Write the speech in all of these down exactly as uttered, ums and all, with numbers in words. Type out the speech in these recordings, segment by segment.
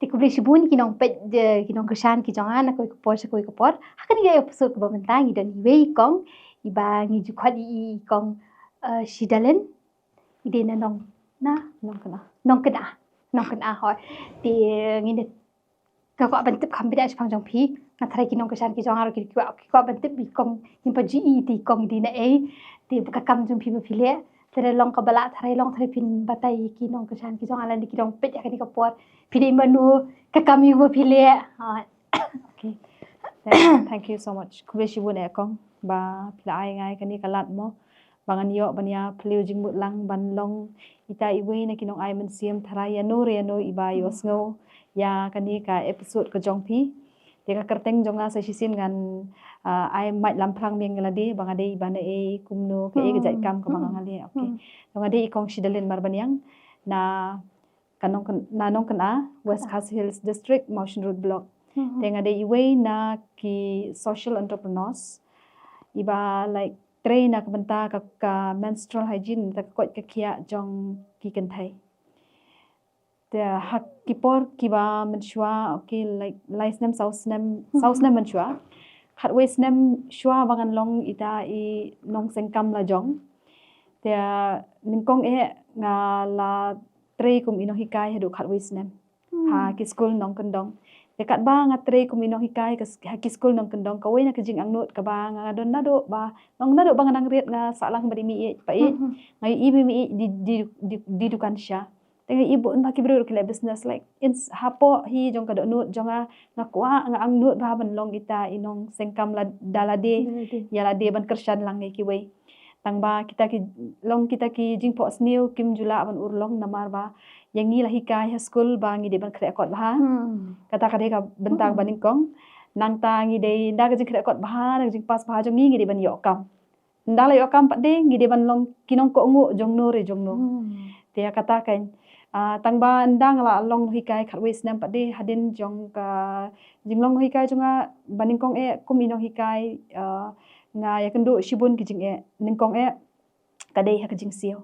Te khublei shibun ki nongpeit, ki nongkyrshan ki jong nga na kawei ka por sha kawei ka por. Ha kane ka episode kaba mynta ngi don iwei i kong iba ngi ju khot i kong, eh, Shidalin. I dei na Nong, na Nongkyna. Nongkyna. Nongkyna, hooid. Te ngi ne ka kwah ban tip kham bit shaphang jong phi. Nga tharai ki nongkyrshan ki jong nga ruh ki kwah, ki kwah ban tip i kong, ngim pat ju i te i kong i dei na ei. Te ka kam jong phi ba phi leh. Te long kaba lah tharai long tharai phin batai ki nongkyrshan ki jong nga lane ki nongpeit ha kane ka por. Phi dei mano, ka kam aïu ba phi leh. Ha. Okay. Thank, thank you so much. Khublei shibun eh kong ba phi la ai nga ïa kane ka lad mo ba ngan ïoh ban ïa phylliew jingmut lang ban long ita iwei na ki nongai mynsiem tharai ïano re ïano iba ïohsngew ïa kane ka episode ka jong phi. Te ka kyrteng jong nga sa shisien ngan, ah, ai mike lamphrang biang ïa lade ba nga dei iba na ei kumno kaei ka jait kam kaba nga leh. Okay. Te nga dei i kong Shidalin Marbaniang na ka Nongkyn-, na Nongkyna, West Khasi Hills District, Mawshynrut Block. Te nga dei iwei na ki social entrepreneurs iba, like, trei na ka bynta ka, ka menstrual hygiene, ta ka koit ka khiah jong ki kynthei. Te ha ki por kiba mynshuwa, okay, like, lai snem, saw snem, saw snem mynshuwa. Khatwei snem shuwa ba ngan long ita i nongseng kam lajong. Te nyngkong eh nga la trei kum i nonghikai haduh khatwei snem ha ki skul nongkyndong. Te katba nga trei kum i nonghikai ka s-, ha ki skul nongkyndong, kawei na ka jingangnud kaba nga don naduh ba, nong naduh ba nga nang rit nga sah lang ba dei mih ïeit pa ïeit. Nga ïohi ba mih ïeit di, di, di, di dukan sha. Te nga ïohi bun ba ki briew ki leh business, like, in s-, hapoh hi jong ka dohnud jong nga, nga kwah, nga angnud ba ban long ita i nongseng kam la, da lade, ïa lade ban kyrshan lang ïa kiwei. Tang ba kita ki, long kita ki jingphohsniew kim ju lah ban urlong namar ba ïa ngi la hikai ha skul ba ngi dei ban khreh kot bha. Kata ka dei ka bynta ba nyngkong. Nangta ngi dei, ynda ka jingkhreh kot bha, ynda ka jingpass bha jong ngi, ngi dei ban ïoh kam. Ynda la ïoh kam pat de ngi dei ban long ki nongkohnguh jongno re jongno. Te ïa kata kan, ah, tang ba ynda nga la long nonghikai khatwei snem pat de, hadien jong ka jinglong nonghikai jong nga ba nyngkong eh kum i nonghikai, ah, nga ïakynduh shibun ki jingeh. Nyngkong eh ka dei ha ka jingsiew.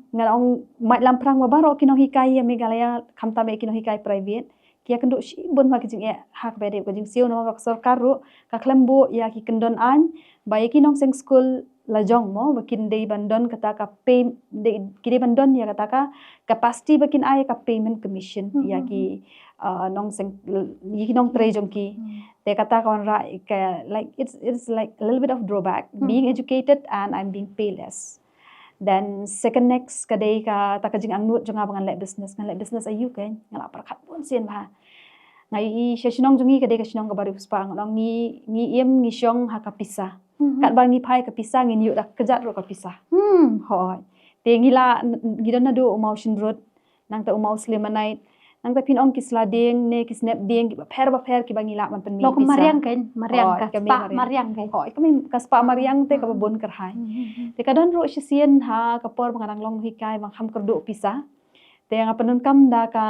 Nga la ong mike lamphrang ba baroh ki nonghikai ha Meghalaya, khamtam eh ki nonghikai private, ki ïakynduh shibun ha ki jingeh ha kaba ïadei bad ka jingsiew namar ba ka sorkar ruh ka khlem buh ïa ki kyndon aiñ ba ïa ki nongseng skul lajong mo ba kin dei ban don kata ka pay, dei, ki dei ban don ïa kata ka capacity ba kin ai ka payment commission ïa ki, uh, nongseng, ïa ki nongtrei jong ki. Te kata ka wanrah ka, like, it's, it's like a little bit of drawback, being educated and I'm being paid less. Then second next ka dei kata ka jingangnud jong nga ba ngan leh business, ngan leh business aïu kein, nga la pyrkhat bun sien bha. Nga ïohi sha shnong jong ngi ka dei ka shnong kaba riewspah, nga ong ngi, ngi im ngi shong ha ka pisa. Katba ngi phai ka pisa ngin ïoh da kjat ruh ka pisa. Hooid. Te ngi la, ngi don naduh u Mawshynrut, nangta u Mawsleimanite, nangta phin ong ki sla dieng ne ki snep dieng kiba pher ba pher kiba ngi lah ban pynmih pisa. Mariang kein, mariang, ka spah mariang kein. Hooid, ka mih ka spah mariang te kaba bun kyrhai. Te ka don ruh shisien ha ka por ba nga dang long nonghikai ba nga kham kyrduh pisa. Te nga pyndonkam da ka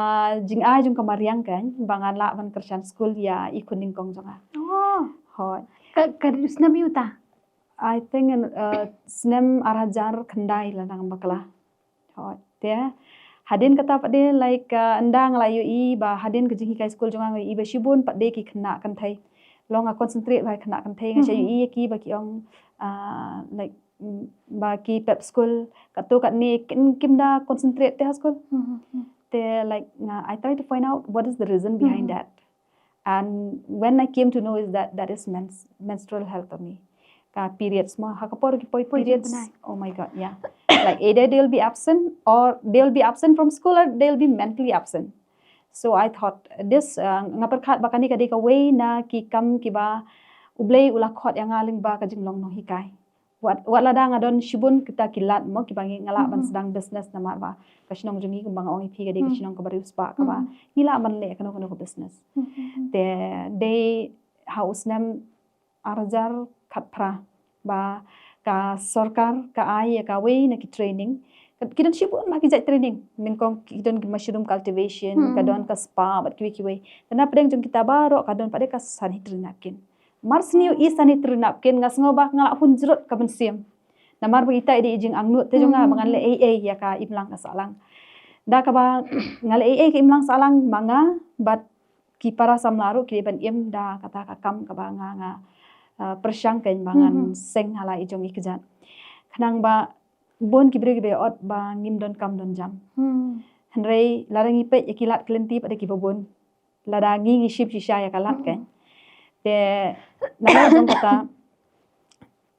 jingai jong ka mariang kein ba ngan lah ban kyrshan skul ïa i khun nyngkong jong nga. Hooid. Ka, ka snem aïu ta? I think, uh, snem ar hajar khyndai lada ngam bakla. Hooid. Te hadien kata pat de, like, uh, ynda nga la ïohi ba hadien ka jinghikai skul jong nga nga ïohi ba shibun pat de ki khynnah kynthei. Long nga concentrate ba ki khynnah kynthei, nga shu ïohi ïa ki ba ki ong, uh, like, mm, ba ki pep skul katto katne, kim, kim da concentrate te ha skul. Te, like, nga, I try to find out what is the reason behind that. And when I came to know is that that is mens-, menstrual health of me. Ka periods mo, ha ka por ki poi periods. Oh my God, yeah. Like either they'll be absent or they'll be absent from school or they'll be mentally absent. So I thought this, uh, nga pyrkhat ba kane ka dei kawei na ki kam kiba U Blei u la khot ïa nga lyngba ka jinglong nonghikai. Wat, wat lada nga don shibun kita ki lad mo kiba ngi, nga lah ban sdang business namar ba ka shnong jong ngi kumba nga ong ïa phi ka dei ka shnong kaba riewspah kaba ngi lah ban leh kano kano ka business. Te dei ha u snem ar hajar khatphra ba ka sorkar ka ai ïa kawei na ki training. Ki don shibun ma ki jait training. Nyngkong ki don ki mushroom cultivation, ka don ka spa bad kiwei kiwei. Te na pdeng jong kita baroh ka don pat de ka sanitary napkin. Mar sniew i sanitary napkin nga sngew ba nga la hun jrut ka mynsiem. Namar ba ita i dei i jingangnud te jong nga ba ngan leh ei ei ïa ka imlang ka sahlang. Da kaba nga leh ei ei ka imlang sahlang ma nga bad ki para samla ruh ki dei ban im da kata ka kam kaba nga nga uh, pyrshang kein ba ngan seng ha la i jong i kjat. Khnang ba bun ki briew ki ba ot ba ngim don kam don jam. Hynrei lada ngi peit ïa ki lad ki lynti pat da kiba bun, lada ngi ngi shim shisha ïa ka lad kein. Te na la jong kata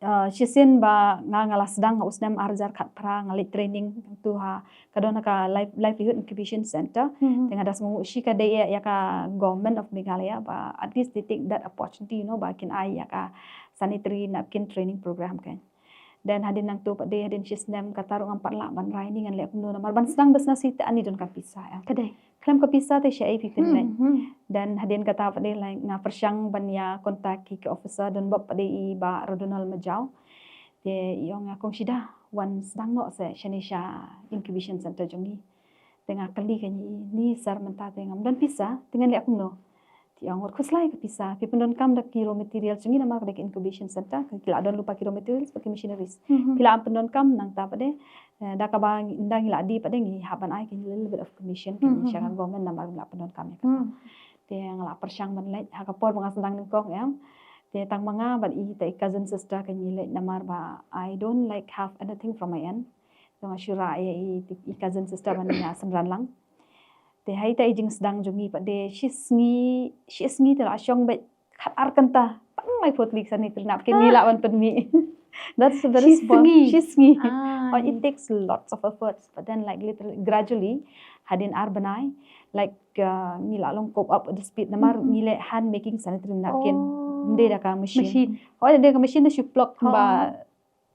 uh, shisien ba nga nga la sdang ha u snem ar hajar khatphra nga leit training tu ha ka don ha ka live, livelihood incubation center. Te nga da sngew shi ka dei ïa ka government of Meghalaya ba at least they take that opportunity, you know, ba kin ai ïa ka sanitary napkin training program kein. Then hadien nangtu pat de hadien shi snem kata ruh ngam pat lah ban rai ni ngan leh kumno namar ban sdang business hi te ani don ka pisa ïa. Ka dei. Khlem ka pisa te sha ei phi pynleit. Dan hadien kata pat de, like, nga pyrshang ban ïa contact ki, ki officer, don bok pat de i Bah Rodonald Majaw. Te i ong ïa kong Shida, wan sdang noh se shane sha incubation center jong ngi. Te nga kylli kein i, ni sir mynta te ngam don pisa, te ngan leh kumno. Te i ong wat khuslai ka pisa, phi pyndonkam da ki raw materials jong ngi namar ka dei ka incubation center, ki la don lypa ki raw materials bad ki machineries. Phi la pyndonkam nangta pat de, eh, da kaba ngi, nda ngi la die pat de ngi hap ban ai ki little bit of commission ki sha ka government namar ngi la pyndonkam ïa kata. Te nga la pyrshang ban leit ha ka por ba nga sdang nyngkong em. Te tang ma nga bad i ta i cousin sister kein ngi leit namar ba I don't, like, have anything from my end. Te nga shu rah ïa i, i cousin sister ban ïa synran lang. Te ha ita i jingsdang jong ngi pat de shi sngi, shi sngi te la shong beit khat ar kynta. Tang lai phew tylli ki sanitary napkin ngi lah ban pynmih. That's a very small. Shi sngi. Shi sngi. Oh, it takes lots of efforts, but then, like, literally, gradually, hadien ar bnai, like, uh, ngi la long cope up with the speed namar ngi leh hand making sanitary napkin. Ym dei da ka machine. Machine. Oh, da ka machine da shu plug ba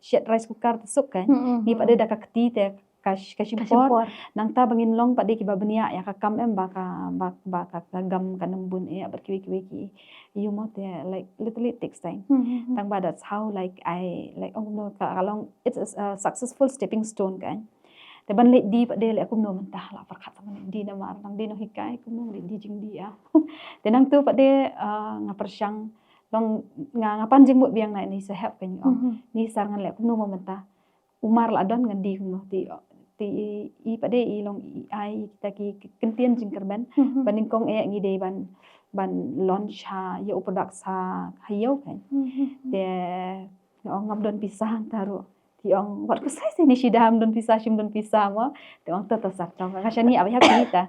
shet rice cooker te suk kein. Ngi pat de da ka kti te ka sh-, ka shim por. Nangta ba ngin long pat de kiba bniah ïa ka kam em ba ka, ba, ba ka, ka gam ka nang bun eh bad kiwei kiwei ki ïa mo te, like, literally it takes time. Tang ba that's how, like, I, like, ong kumno ka, ka long, it's a, a successful stepping stone kein. Te ban leit die pat de leh kumno mynta la pyrkhat sa ban leit die namar nang die nonghikai kumno leit die jingdie ïa. Te nangtu pat de, uh, nga pyrshang long nga, nga pan jingmut biang na i Saheb kein i ong. Ni sir ngan leh kumno mo mynta. U mar la don ngan die kumno. Te, te i, i pat de i long i ai kita ki, ki kyntien jingkyrmen. Ba nyngkong eh ngi dei ban, ban launch ha ïa u products ha, ha ïew kein. Te nga ong ngam don pisa hangta ruh. Te i ong wat khuslai se ni Shida, ym don pisa, shim don pisa mo. Te i ong to to sir to. Nga shaniah bha ïa phi ta.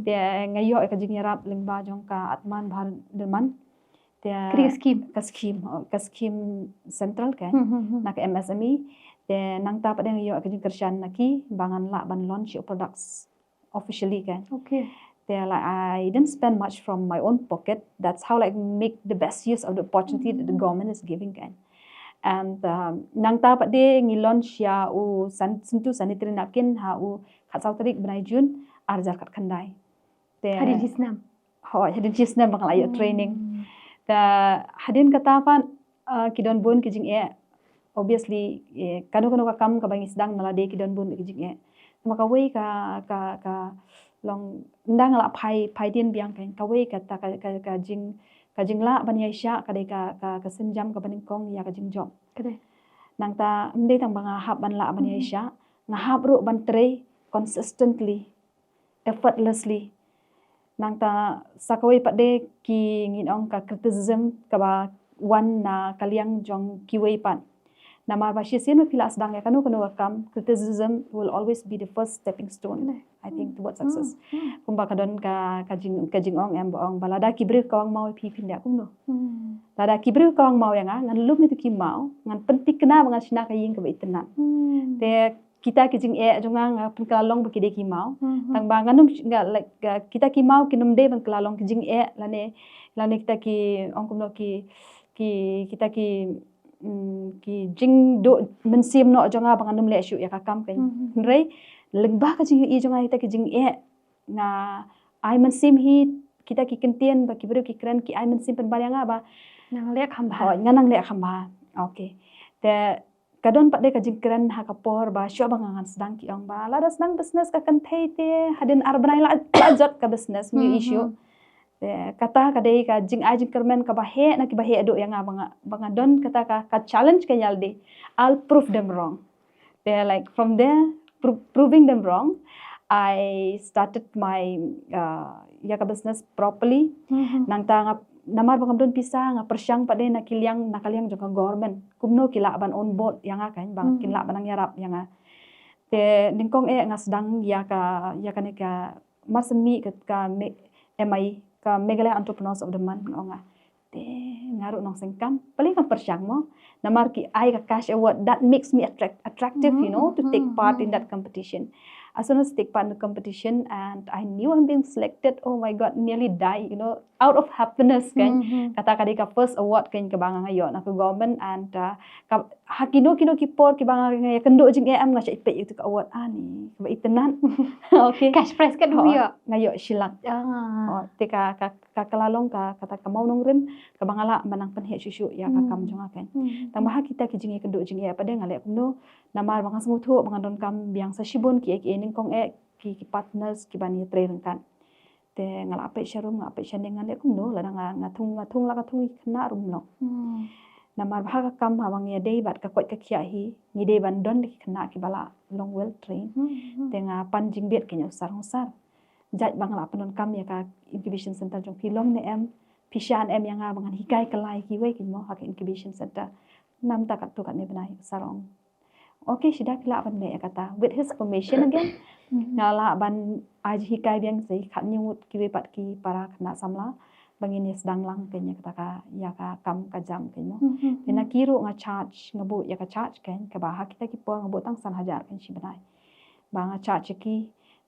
Te nga ïoh ïa ka jingïarap lyngba jong ka Atman Bharat Nirman. Te ka scheme. Ka scheme, oh, ka scheme central kein. Na ka M S M E. Te nangta pat de nga ïoh ïa ka jingkyrshan na ki ba ngan lah ban launch ïa u products officially kein. Okay. Te, like, I didn't spend much from my own pocket. That's how, like, make the best use of the opportunity that the government is giving kein. And, um, nangta pat de ngi launch ïa u san-, Santu sanitary napkin ha u khatsaw tarik bnai June ar hajar khatkhyndai. Te hadien shi snem. Hooid, hadien shi snem ba nga la ïoh training. Te hadien kata pat, uh, ki don bun ki jingeh. Obviously, eh, kano kano ka kam kaba ngi sdang na lade ki don bun ki jingeh. Namar kawei ka, ka, ka long nda nga la phai, phai dien biang kein, kawei kata ka, ka, ka jing, ka jinglah ban ïaishah ka dei ka, ka, ka sienjam kaba nyngkong ïa ka jingjop. Ka dei. Nangta ym dei tang ba nga hap ban lah ban ïaishah, nga hap ruh ban trei consistently, effortlessly. Nangta sa kawei pat de ki ngin ong ka criticism kaba wan na ka liang jong kiwei pat. Namar ba shisien ba phi la sdang ïa kano kano ka kam, criticism will always be the first stepping stone, I think, towards success. Kumba ka don ka, ka jing, ka jingong em ba ong ba lada ki briew ka wang maw ïa phi phin leh kumno. Lada ki briew ka wang maw ïa nga, ngan lum ïa ki maw, ngan pynthikna ba ngan shna ka ïing kaba itynnad. Te kita ki jingeh jong nga nga pynkylla long ba ki dei ki maw. Tang ba ngan ym nga, like, uh, kita ki maw kin ym dei ban kylla long ki jingeh lane, lane kita ki ong kumno ki, ki, kita ki, mm, ki jingduh mynsiem noh jong nga ba ngan ym leh shuh ïa ka kam kein. Hynrei lyngba ka jingïohi jong nga kita ki jingeh nga ai mynsiem hi, kita ki kyntien ba ki briew ki kren ki ai mynsiem pynban ïa nga ba nang leh kham bha. Hooid, nga nang leh kham bha. Okay. Te ka don pat de ka jingkren ha ka por ba shuwa ba nga ngan sdang ki ong ba lada sdang business ka kynthei te hadien ar bnai la, la jot ka business, ym issue. Te kata ka dei ka jingai jingkyrmen kaba heh na kiba heh duh ïa nga ba nga, ba nga don kata ka, ka challenge ka ïa lade. I'll prove them wrong. Te, like, from there, pro-, proving them wrong, I started my uh, ïa ka business properly. Nangta nga, namar ba ngam don pisa, nga pyrshang pat de na ki liang, na ka liang jong ka government, kumno ki lah ban on board ïa nga, kan, ba kin lah ban nang ïarap ïa nga. Te nyngkong eh nga sdang ïa ka, ïa kane ka, mar shen mih ka, ka M I, ka Meghalaya Entrepreneurs of the Month, nga ong nga. Te nga ruh nong seng kam, paling kam pyrshang mo. Namar ki ai ka cash award, that makes me attract, attractive, you know, to take part in that competition. As soon as take part in the competition and I knew I'm being selected, oh my God, nearly die, you know, out of happiness, kan. Kata ka dei ka first award, kan, kaba nga ïoh na ka government, and uh, ka, ha kino kino ki por kiba nga ïakynduh jingeh, em, nga shait peit ïa ka award, ani kaba itynnad. Okay. Cash prize ka dei ïa, nga ïoh shi lak. Oh, te ka, ka, ka la long ka, kata ka mawnongrim kaba nga lah ban nang pynheh shuh shuh ïa ka kam jong nga, kan. Tang ba ha kita ki jingïakynduh jingeh pat de nga leh kumno, namar ba nga sngewthuh ba nga donkam biang sa shibun ki, ki nyngkong eh ki, ki partners kiban ïatrei ryngkat. Te nga la peit sha rum, nga peit sha neng, nga leh kumno, lada nga, nga thung, nga thung la ka thung ïa ki khynnah ruh ym long. Namar ba ha ka kam haba ngi ïadei bad ka koit ka khiah hi, ngi dei ban don da ki khynnah kiba la long well trained. Te nga pan jingbit, kan, ïa u sar hong sar. Jait ba nga la pyndonkam ïa ka incubation center jong phi, long ne em, phi shah ne em ïa nga ba ngan hikai kylla ïa kiwei, kan, mo, ha ka incubation center. Namar katto katne bnai u sar ong, okay, Shida, phi lah ban leh ïa kata. With his permission again, nga lah ban ai jinghikai biang sa ïa ki khatnïew ngut kiwei pat ki para khynnah samla ba ngin ïa sdang lang, kan, ïa kata ka, ïa ka kam ka jam, kan, mo. Te na ki ruh nga charge, nga buh ïa ka charge, kan, kaba ha kita ki por nga buh tang san hajar, kan, shi bnai. Ba nga charge ïa ki,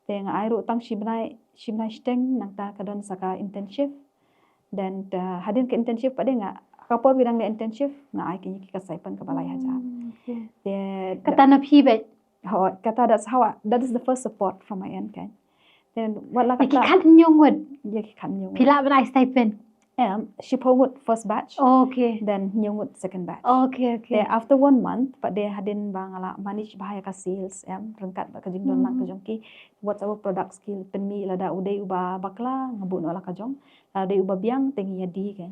te nga ai ruh tang shi bnai, shi bnai shiteng, nangta ka don sa ka internship. Then uh, hadien ka internship pat de nga, ka por ba dang leh internship, nga ai kine ki ka stipend kaba lai hajar. Te kata na phi beit? Ho, kata, that's how I, that is the first support from my end, kan. Then wat la, ïa ki kata khatnïew ngut? Ïa ki khatnïew ngut. Phi lah ban ai stipend? Em, shiphew ngut first batch. Okay. Then hynñiew ngut second batch. Okay, okay. Te after one month pat de, hadien ba nga la manage bha ïa ka sales, em, ryngkat bad ka jingdon lang ka jong ki, whatever products ki pynmih, lada u dei uba bakla, nga buh noh la ka jong. Lada u dei uba biang, te ngi ïa die, kan.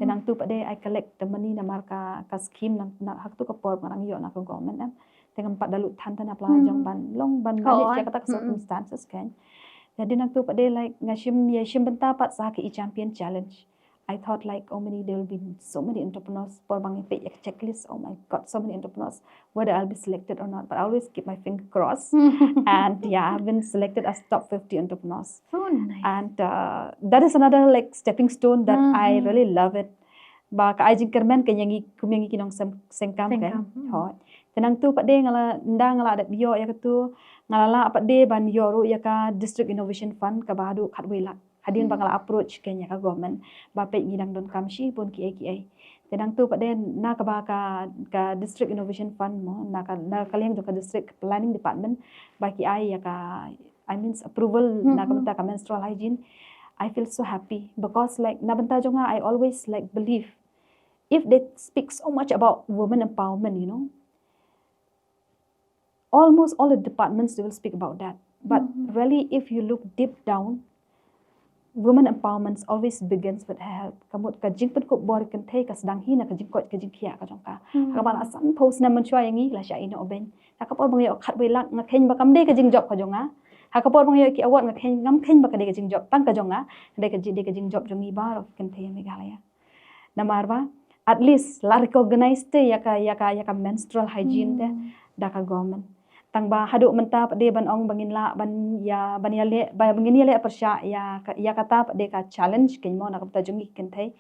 Te nangtu pat de I collect the money namar ka, ka scheme nang, na, ha katu ka por ba nga dang ïoh na ka government, em. Te ngam pat da lut than than, ap la jong ban long ban manage ïa kata ka circumstances, kan. Jadi nangtu pat de, like, nga shim, ïa shim bynta pat sa ka e-champion challenge. I thought, like, oh, many, there will be so many entrepreneurs. Por ba ngi peit ïa ka checklist, oh my God, so many entrepreneurs. Whether I'll be selected or not, but I always keep my finger crossed. And yeah, I've been selected as top fifty entrepreneurs. So nice. And uh, that is another, like, stepping stone that I really love it. Ba ka ai jingkyrmen ka ïa ngi kum ïa ngi ki nongseng, seng kam, kan. Ho. Te nangtu pat de nga la, ynda nga la dep ïoh ïa katu, nga la lah pat de ban ïoh ruh ïa ka District Innovation Fund kaba haduh khatwei lak. Hadien ba nga la approach, kan, ïa ka government ba peit ngi dang donkam shibun kiei kiei. Te nangtu pat de na kaba ka, ka District Innovation Fund mo, na ka, na ka liang jong ka District Planning Department ba ki ai ïa ka, I mean, approval na ka bynta ka menstrual hygiene. I feel so happy because, like, na bynta jong nga, I always, like, believe if they speak so much about women empowerment, you know, almost all the departments, they will speak about that. But really, if you look deep down, women empowerment always begins with her health. Ka mut ka jingpynkup bor kynthei ka sdang hi na ka jingkoit ka jingkhiah ka jong ka. Haba la sanphew snem mynshuwa ïa ngi la shah ïehnoh beiñ. Ha ka por ba nga ïoh khatwei lak nga kheiñ ba kam dei ka jingjop ka jong nga. Ha ka por ba nga ïoh ki award nga kheiñ, ngam kheiñ ba ka dei ka jingjop tang ka jong nga. Ka dei ka ji-, dei ka jingjop jong ngi baroh ki kynthei Meghalaya. Namar ba at least la recognize te ïa ka, ïa ka, ïa ka menstrual hygiene te da ka government. Tang ba haduh mynta pat de ban ong ba ngin lah ban ïa, ban ïaleh, ba ngin ïaleh pyrshah ïa ka, ïa kata pat de ka challenge, kan mo, na ka bynta jong ngi ki kynthei.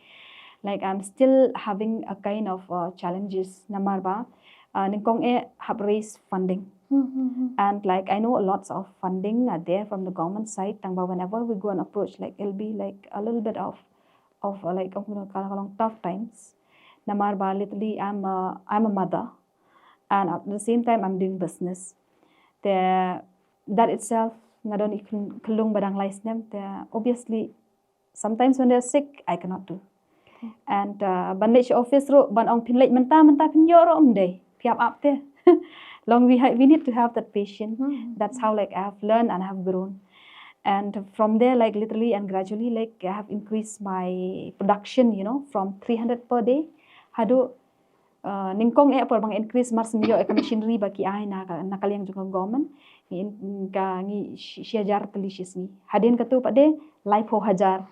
Like, I'm still having a kind of uh, challenges namar ba uh, nyngkong eh hap raise funding. And, like, I know lots of funding are there from the government side, tang ba whenever we go and approach, like, it'll be, like, a little bit of of uh, like, you know, ka long tough times. Namar ba literally I'm a, I'm a mother, and at the same time I'm doing business. Te that itself nga don i khyllung ba dang lai snem. Te obviously sometimes when they're sick I cannot do. And uh, ban leit sha office ruh ban ong phin leit mynta mynta phin ïoh ruh ym dei. Phi ap ap te. Long we ha-, we need to have that patience. That's how, like, I have learned and I have grown. And from there, like, literally and gradually, like, I have increased my production, you know, from three hundred per day haduh uh, nyngkong eh por ba nga increase mar shu ïoh ïa ka machinery ba ki ai na ka, na ka liang jong ka government. Ngi, ka ngi shi shi hajar tylli shi sngi. Hadien katu pat de laiphew hajar.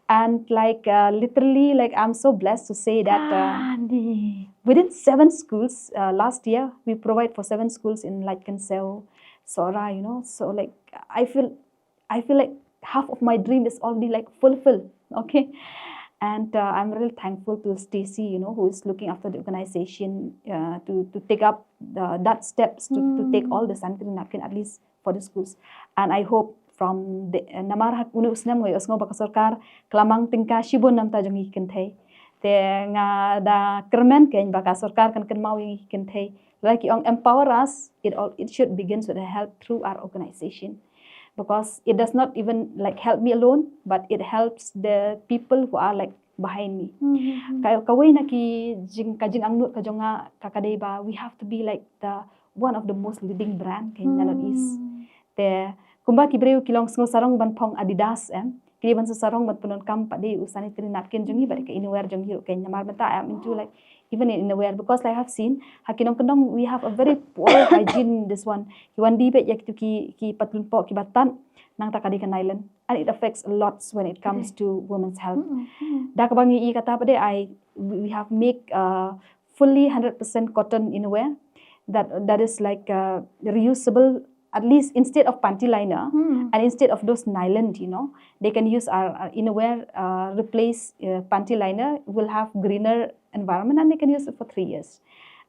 And like, uh, literally, like, I'm so blessed to say that, uh, within seven schools, uh, last year we provide for seven schools in, like, Kynsew, Sohra, you know. So, like, I feel, I feel like half of my dream is already, like, fulfilled. Okay. And, uh, I'm really thankful to Stacy, you know, who is looking after the organization, uh, to, to take up the, that steps to, to take all the sanitary napkin, at least for the schools. And I hope from the, uh, namar ha une u snem nga ïohsngew ba ka sorkar ka la mang tyngka shibun namar jong ngi ki kynthei. Te nga da kyrmen kein ba ka sorkar kan kynmaw ïa ngi ki kynthei. Like, ong, empower us, it all, it should begins with a help through our organization. Because it does not even, like, help me alone, but it helps the people who are, like, behind me. Ka, kawei na ki jing, ka jingangnud ka jong nga ka, ka dei ba we have to be, like, the one of the most leading brand kein na North East. Te kumba ki briew ki long sngew sarong ban phong Adidas, em, ki dei ban sngew sarong ban pyndonkam pat de u sanitary napkin jong ngi bad ka innerwear jong ngi ruh kein. Namar mynta I'm into, like, even in innerwear, because I have seen ha ki nongkyndong we have a very poor hygiene, this one. Ki wan die beit ïa kitu ki, ki patlun poh kiba tad, nangta ka dei ka nylon. And it affects a lot when it comes to women's health. Da kaba ngi ïohi kata pat de, I, we have make, uh, fully hundred percent cotton innerwear that, that is, like, uh, reusable, at least instead of panty liner and instead of those nylon, you know, they can use our, our innerwear, uh, replace, uh, panty liner, will have greener environment and they can use it for three years.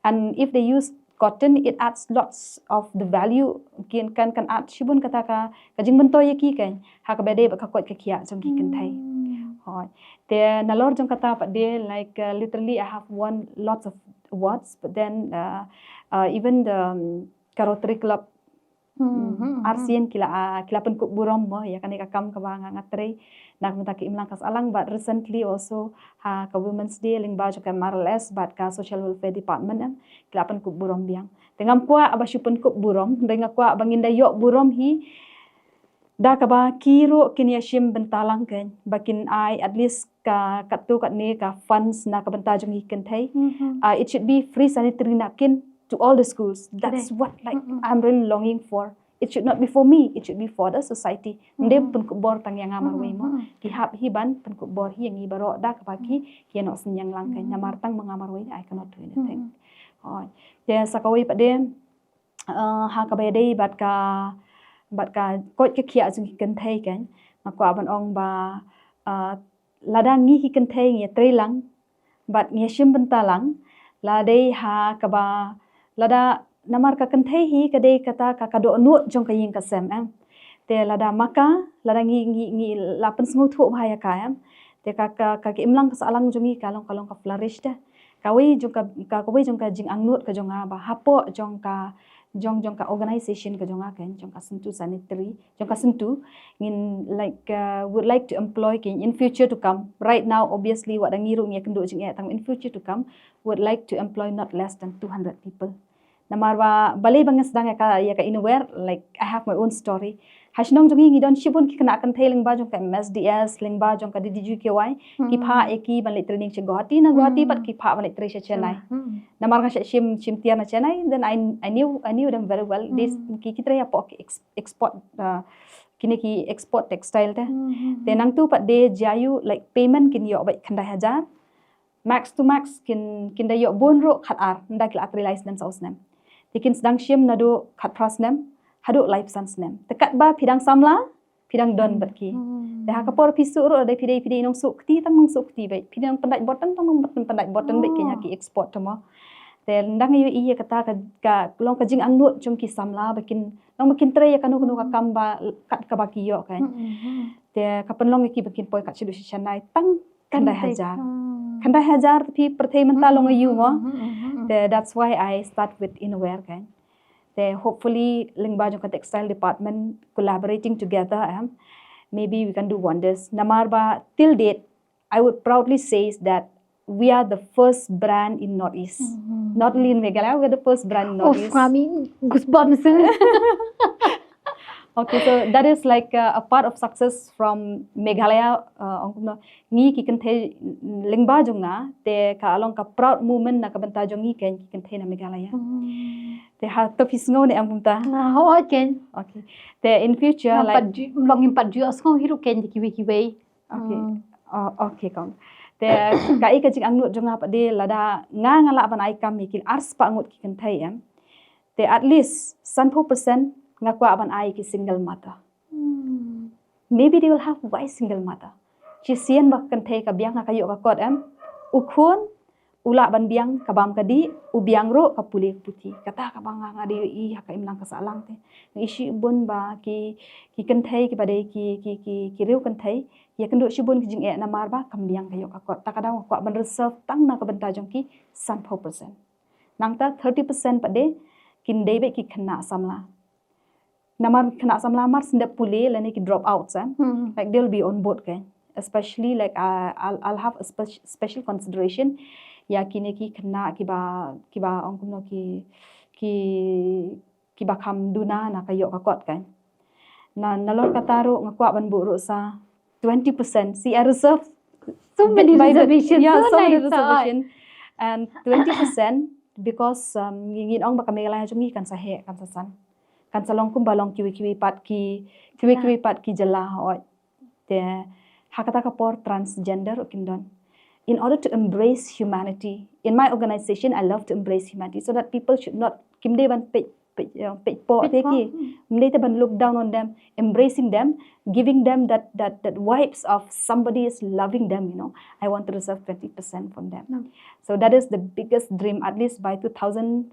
And if they use cotton, it adds lots of the value, kin, kan, kan add shibun kata ka, ka jingmyntoi ïa ki kein ha kaba dei bad ka koit ka khiah jong ki kynthei. Hooid. Te nalor jong kata pat de, like, uh, literally I have won lots of awards, but then, uh, uh, even the, um, ka Rotary Club, mm, arsien ki la, ah, ki la pynkup burom mo ïa kane ka kam kaba nga, nga trei na ka bynta ka imlang ka sahlang, but recently also ha ka Women's Day lyngba jong ka M R L S bad ka Social Welfare Department, em, ki la pynkup burom biang. Te ngam kwah ba shu pynkup burom, hynrei nga kwah ba ngin da ïoh burom hi da kaba ki ruh kin ïa shim bynta lang kein, ba kin ai at least ka, katto katne ka funds na ka bynta jong ki kynthei. Uh, it should be free sanitary napkin to all the schools. That's what, like, I'm really longing for. It should not be for me, it should be for the society. Ym dei pynkup bor tang ïa nga marwei mo. Ki hap hi ban pynkup bor hi ïa ngi baroh da kaba ki, ki ïa noh synñiang lang kein. Namar tang ma nga marwei, I cannot do anything. Hooid. Te sa kawei pat de, uh, ha kaba ïadei bad ka, bad ka koit ka khiah jong ki kynthei kein, nga kwah ban ong ba, uh, lada ngi ki kynthei ngi ïa trei lang bad ngi ïa shim bynta lang, la dei ha kaba, lada, namar ka kynthei hi ka dei kata ka, ka dohnud jong ka ïing ka sem, em. Te lada ma ka, lada ngi, ngi, ngi la pynsngewthuh bha ïa ka, em, te ka, ka, ka, ka imlang ka sahlang jong ngi ka long, ka long ka flourish te. Kawei jong ka, ka, kawei jong ka jingangnud ka jong nga ba hapoh jong ka, jong, jong ka organization ka jong nga kein, jong ka Syntu Sanitary, jong ka Syntu, ngin, like, uh, would like to employ kein in future to come. Right now, obviously, wat da ngi ruh ngi ïakynduh jingeh, tang in future to come, would like to employ not less than two hundred people. Namar ba balei ba nga sdang ïa ka, ïa ka innerwear, like, I have my own story. Ha shnong jong ngi ngi don shibun ki khynnah kynthei lyngba jong ka M S D S, lyngba jong ka D D G K Y, ki phah ïa ki ban leit training sha Guwahati, na Guwahati pat ki phah ban leit trei sha Chennai. Namar nga shah shim, shim tiar na Chennai, then I, I knew, I knew them very well. They, ki, ki trei hapoh ki ex-, export, uh, kine ki export textile te. Te nangtu pat de jia ïu, like, payment kin ïoh beit khyndai hajar. Max to max kin, kin da ïoh bun ruh khatar, ynda ki la trei lai snem saw snem. Te kin sdang shim naduh khatphra snem haduh laiphew san snem. Te katba phi dang samla, phi dang don bad ki. Te ha ka por phi suh ruh, lada phi dei, phi dei nongsuh kti, tang nongsuh kti beit. Phi dei nongpyndait button, tang nongpyndait button beit, kein ha ki export te mo. Te ynda nga ïohi ïa kata ka, ka long ka jingangnud jong ki samla ba kin long ba kin trei ïa kano kano ka kam ba kat kaba ki ïoh kein. Te ka pynlong ïa ki ba kin poi kat shaduh sha Chennai tang khyndai hajar. Khyndai hajar te phi pyrthei mynta long aiu mo. Te that's why I start with innerwear kein. Te hopefully lyngba jong ka textile department collaborating together, em, maybe we can do wonders. Namar ba till date I would proudly say is that we are the first brand in Northeast. Not only in Meghalaya, we are the first brand in Northeast. Of, I mean, goosebumps. Okay, so that is like uh, a part of success from Meghalaya. Uh, ong kumno, ngi ki kynthei lyngba jong nga, te ka long ka proud moment na ka bynta jong ngi kein ki kynthei na Meghalaya. Te ha to phi sngew ne em kumta? Nga hoi kein. Okay. Te in future, Ngam like, pat ju, long ngim pat ju sngew hi ruh kein da kiwei kiwei. Okay. Hmm. Oh, okay kong. Te kaei ka jingangnud jong nga pat de, lada nga nga lah ban ai kam ïa ki arspah ngut ki kynthei em, te at least sanphew percent nga kwah ban ai ki single mother. Hmm. Maybe they will have why single mother. Shisien ba ka kynthei ka biang ha ka ïoh ka kot em, u khun u lah ban biang ka bam ka dih, u biang ruh ka pule ka puthi. Kata kaba nga nga dei ïohi ha ka imlang ka sahlang te. Nga ïohi shibun ba ki, ki kynthei kiba dei ki, ki, ki, ki riew kynthei ïakynduh shibun ki jingeh namar ba kam biang ka ïoh ka kot. Ta ka daw nga kwah ban reserve tang na ka bynta jong ki sanphew percent. Nangta thirty percent pat de kin dei beit ki khynnah samla. Namar khynnah samla mar shu dep pule lane ki drop out, eh. Hmm. Like they'll be on board, okay. Especially like uh, I'll, I'll have a special, special consideration ïa kine ki khynnah kiba, kiba ong kumno ki, ki, kiba kham duna na ka ïoh ka kot, kan. Na, nalor kata ruh nga kwah ban buh ruh sa twenty percent. See, I reserve So many by the- reservations. Yeah, So so many nice, so reservation. And twenty percent because um, ngi, ngin ong ba ka Meghalaya jong ngi kan sa heh, kan sa san. Kan sa long kumba long kiwei kiwei pat ki, kiwei kiwei pat ki jylla, hooid. Te ha kata ka por transgender ruh kin don. In order to embrace humanity, in my organization, I love to embrace humanity so that people should not, kim dei ban peit, peit, uh, peit poh Peit te poh, ki. hmm. Kim dei te ban look down on them, embracing them, giving them that, that, that vibes of somebody is loving them, you know. I want to reserve twenty percent for them. Hmm. So that is the biggest dream, at least by two thousand,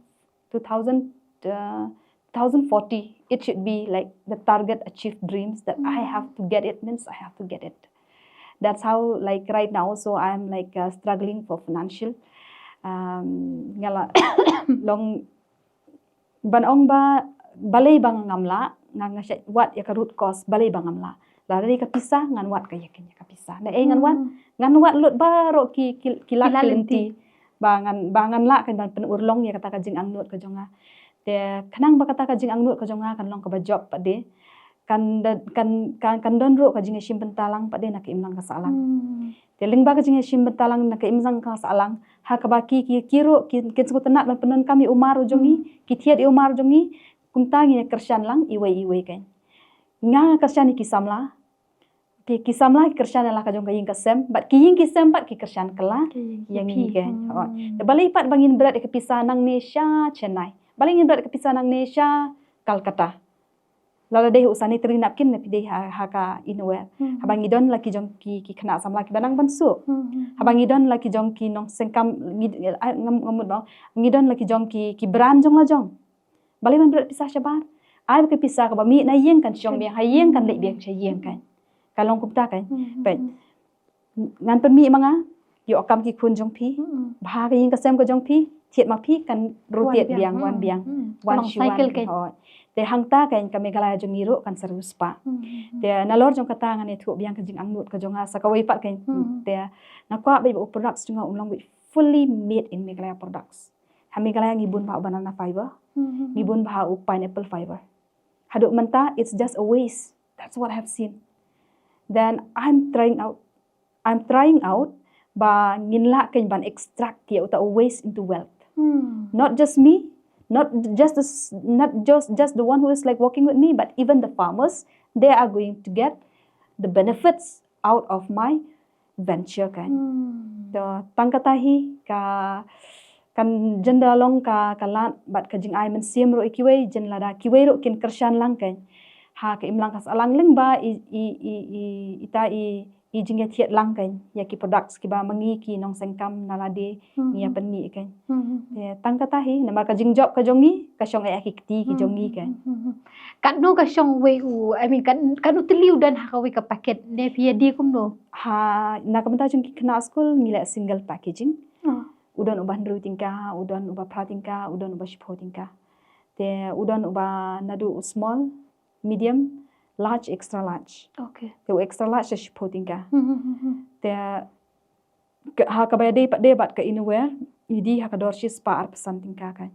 two thousand, uh, two thousand forty, it should be like the target achieved dreams that I Mm. have to get it, means I have to get it. That's how, like, right now also I'm like uh, struggling for financial. Um, nga la long ban ong ba balei ba ngam lah, nga nga shait wad ïa ka root cause balei ba ngam lah. Lada dei ka pisa ngan wad ka ïa ka, ïa ka pisa. Na ei ngan wad, Hmm. ngan wad lut baroh ki, ki, ki lad Ki lad ki lynti. lynti. Ba ngan, ba ngan lah kan ban pynurlong ïa kata ka jingangnud ka jong nga. Te khnang ba kata ka jingangnud ka jong nga kan long kaba jop pat de. Kan da, kan, kan, kan don ruh ka jingïashim bynta lang pat de na ka imlang ka sahlang. Hmm. Te lyngba ka jingïashim bynta lang na ka imlang ka sahlang, ha kaba ki, ki, ki ruh ki, kin sngewtynnat ban pyndonkam ïa u mar u jong ngi, ki thied ïa u mar u jong ngi, kumta ngin ïa kyrshan lang iwei iwei, kan. Nga nga kyrshan ïa ki samla. Ki, ki samla ki kyrshan ïa la ka jong ka ïing ka sem, bad ki ïing ki sem pat ki kyrshan kylla ïa ngi, kan. Hooid. Te balei pat ba ngin bret ïa ka pisa nangne sha Chennai, balei ngin bret ïa ka pisa nangne sha Calcutta? Lada dei u sanitary napkin na phi dei ha, ha ka innerwear. Hmm. Haba ngi don la ki jong ki, ki khynnah samla kiba nang ban suh. Hmm, hmm, Haba ngi don la ki jong ki nongsengkam, ngi, ah, ngam, ngam mut ba. Ngi don la ki jong ki, ki brand jong la jong. Balei ban bret pisa shabar? Ai ba ka pisa kaba mih na ïing kan shong biang ha ïing, kan leit biang sha ïing, kan. Ka long kumta, kan. hmm, Peit. hmm. Ngan pynmih ma nga, ïoh kam ki khun jong phi. Hmm. Bha ka ïing ka sem ka jong phi, thied ma phi kan rotate Wan biang, biang, wan hmm, biang, hmm. wan Ka long shi wan cycle, biang. kan. Hooid. Te hangta, kan, ka Meghalaya jong ngi ruh kan sa riewspah. Hmm, hmm, hmm. Te nalor jong kata ngan ïathuh biang ka jingangnud ka jong nga sa kawei pat, kan. Hmm. Te nga kwah beit ba u products jong nga un long beit fully made in Meghalaya products. Ha Meghalaya ngi bun bha u banana fiber, Hmm, hmm, ngi hmm. bun bha u pineapple fiber. Haduh mynta it's just a waste. That's what I have seen. Then I'm trying out I'm trying out ba ngin lah, kan, ban extract ïa uta u waste into wealth. Hmm. Not just me, not just the, s- not just, just the one who is like working with me, but even the farmers, they are going to get the benefits out of my venture, kan. Hmm. Te tang kata hi ka, kan jynda long ka, ka lad bad ka jingai mynsiem ruh ïa kiwei, jin lada kiwei ruh kin kyrshan lang, kan. Ha ka imlang ka sahlang lyngba i, i, i, i, ita i, i jingïathied lang, kan, ïa ki products kiba ma ngi ki nongsengkam na lade ngi ïa pynmih, kan. Hmm, hmm. Te tang kata hi, namar ka jingjop ka jong ngi ka shong eh ha ki kti ki jong ngi, kan. Hmm, hmm, hmm. Katno ka shong wei u, I mean, kat, katno tylli u don ha kawei ka packet, ne phi ïa die kumno? Ha, na ka bynta jong ki khynnah skul ngi leh single packaging. Oh. U don uba hynriew tyngka, u don uba phra tyngka, u don uba shiphew tyngka. Te u don uba naduh u small, medium, large, extra large. Okay. Te u extra large sa shiphew tyngka. Hmm, hmm, hmm, hmm. Te ka, ha kaba ïadei pat de bad ka innerwear, ngi die ha ka dor shispah arphew san tyngka, kan.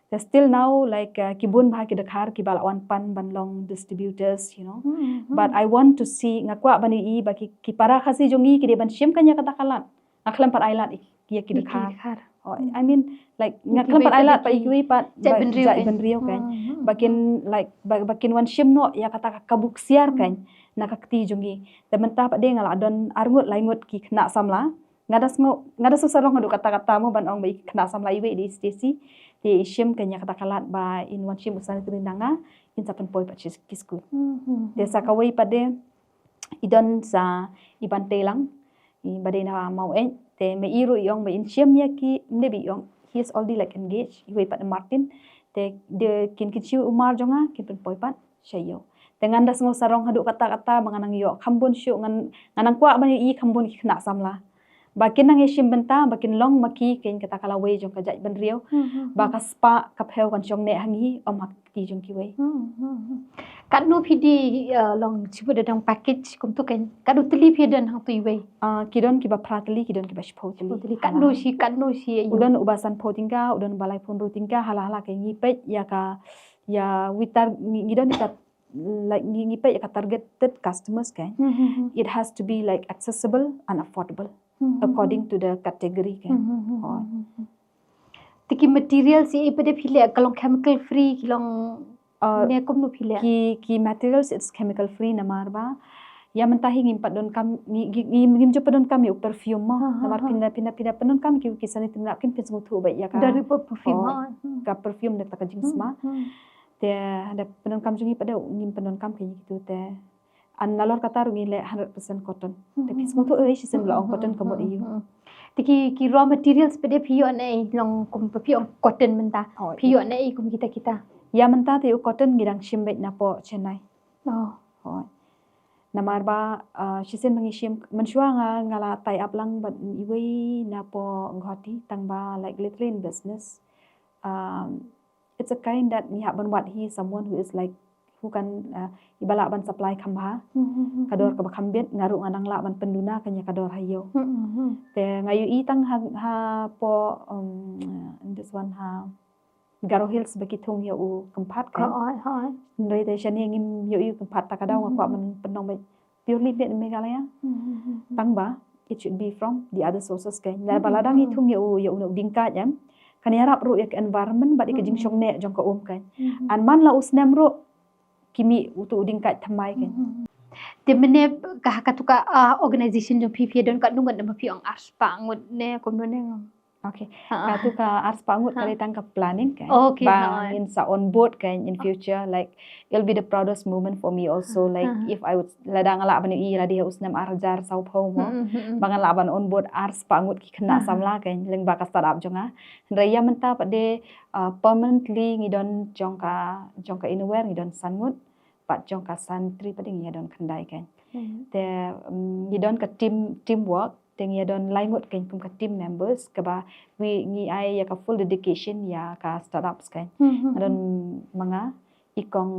There's still now, like, uh, ki bun bha ki dkhar kiba la wan pan ban long distributors, you know. But I want to see, nga kwah ban ïohi ba ki, ki para Khasi jong ngi ki dei ban shim kane ïa kata ka lad. Nga khlem pat ai lad ïa ki dkhar. Oh, I mean, like, nga khlem pat ai lad pat ïa kiwei pat jaitbynriew kan. Ba kin, like, ba kin wan shim noh ïa kata ka kabu ksiar kan na ka kti jong ngi. Te mynta pat de nga la don arngut laingut ki khynnah samla. Nga da sngew, nga da sngew sarong haduh katta katta mo ban ong ba i khynnah samla iwei i dei i Stacy. Te i shim kane ïa kata ka lad ba in wan shim u sanitary na nga, in sa pynpoi pat sha ki skul. Te sa kawei pat de i don sa i Banteilang, i ba dei na Maweit. Te me i ruh i ong ba in shim ïa ki, ym dei ba i ong, he is already, like, engaged, iwei pat Martin. Te de kin, kin shu umar jong nga, kin pynpoi pat sha ïew. Te ngan da sngew sarong haduh katta katta ba ngan nang ïoh kham bun shuh, ngan, ngan nang kwah ban ïohi kham bun ki khynnah samla ba kin nang ïashim bynta, ba kin long ma ki kane kata ka lawei jong ka jaitbynriew ba ka spah ka phew kan shong neh ha ngi, ym ha ki jong kiwei. Katno phi dei, uh, long shibun da dang package kumto kan? Katno tylli phi don hangto iwei? Ah, ki don kiba phra tylli, ki don kiba shiphew tylli. Shiphew tylli. Katno shi, katno shi ïa u? U don uba sanphew tyngka, u don uba laiphew hynriew tyngka, hala hala ka ngi peit ïa ka, ïa wi tar, ngi, ngi don ïa ka, like, ngi, ngi peit ïa ka targeted customers kan. It has to be, like, accessible and affordable according to the category kan. Te ki materials ïa i pat de phi leh ka long chemical free, ki long, uh, ne kumno phi leh? Ki, ki materials it's chemical free namar ba ïa mynta hi ngim pat donkam, ngi, ngi, ngi, ngim ju pat donkam ïa u perfume mo. Namar phin da, phin da, phin da pyndonkam ki, ki sanitary napkin phin sngewthuh ba ïa ka, dari perfume, ka perfume da ka jingsma. Te da pyndonkam jong ngi pat de ngim pyndonkam ki, kitu te. An nalor kata ruh ngi leh hundred percent cotton. Te phi sngewthuh, eh, shisien ba la ong cotton ka mut aïu. Te ki, ki raw materials pat de phi ïoh na ei, long kum ba phi ong cotton mynta. Phi ïoh na ei kum kita kita? Ïa mynta te u cotton ngi dang shim beit na poh Chennai. Hooid. Namar ba, ah, shisien ba ngi shim, mynshuwa nga, nga la tie up lang bad iwei na poh Guwahati, tang ba, like, literally in business. Um, it's a kind that ngi hap ban wad hi someone who is, like, who can, uh, iba lah ban supply kham bha. Ka dor kaba kham bit, nga ruh nga nang lah ban pynduna kane ka dor ha ïew. Te nga ïohi tang ha, ha poh, um, this one ha Garo Hills ba ki thung ïa u kynphat kan. Hynrei te shane ngim ïohi u kynphat, ta ka daw nga kwah ban pynlong beit purely made in Meghalaya. Tang ba it should be from the other sources kan. Lada ba lada ngi thung ïa u, ïa u dingkait em, kan ïarap ruh ïa ka environment bad ïa ka jingshong neh jong ka um kan. An man la u snem ruh ki mih uto u dingkait thymmai kan. Te mynne ka, ha katu ka, ah, organization jong phi, phi don katno ngut, namar phi ong arspah ngut ne kumno ne? Okay. Katu ka arspah ngut ka dei tang ka planning kan. Okay, ba ngin sa on board kan in future, like, it'll be the proudest moment for me also, like, if I would, lada nga lah ban ïohi lada ha u snem ar hajar sawphew mo, ba ngan lah ban on board arspah ngut ki khynnah samla kan, lyngba ka startup jong nga. Hynrei ïa mynta pat de, uh, permanently ngi don jong ka, jong ka innerwear ngi don san ngut, bad jong ka sanitary pat de ngi ïa don khyndai kan. Te, um, ngi don ka team, teamwork, te ngi ïa don lai ngut kan kum ka team members, kaba wi ngi ai ïa ka full dedication ïa ka startups kan. Nga don ma nga, i kong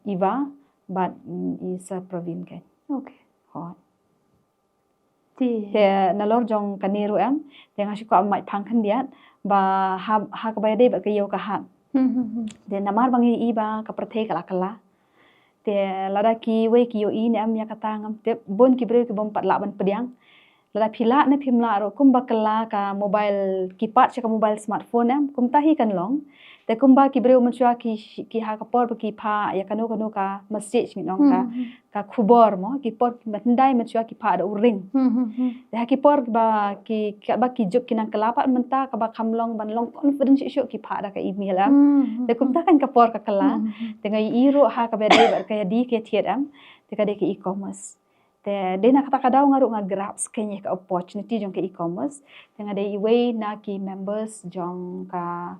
Eva, bad, mm, i Sir Praveen kan. Okay. Hooid. Te nalor jong kane ruh em, te nga shu kwah mait phang khyndiat ba ha, ha kaba ïadei bad ka ïew ka hat. Te namar ba ngi i ba ka pyrthei ka la kylla. Te lada kiwei ki ïohi ne em ïa kata ngam tip, bun ki briew ki bym pat lah ban pdiang. Lada phi lah ne phim lah ruh, kumba kylla ka mobile, ki pat sha ka mobile smartphone em, kumta hi kan long. Te kumba ki briew mynshuwa ki, ki ha ka por ba ki phah ïa kano kano ka message ngi ong ka, ka khubor mo, ki por ba hyndai mynshuwa ki phah da u ring. Te ha ki por ba ki, kaba ki juk ki nang kylla pat mynta, kaba kham long ban long confident shuh shuh ki phah da ka email em. Te kumta kan ka por ka kylla. Te nga ïohi ruh ha kaba dei bad ka ïadei ka thied em. Te ka dei ka e-commerce. Te dei na kata ka daw nga ruh nga grab skhem ïa ka opportunity jong ka e-commerce. Te nga dei iwei na ki members jong ka,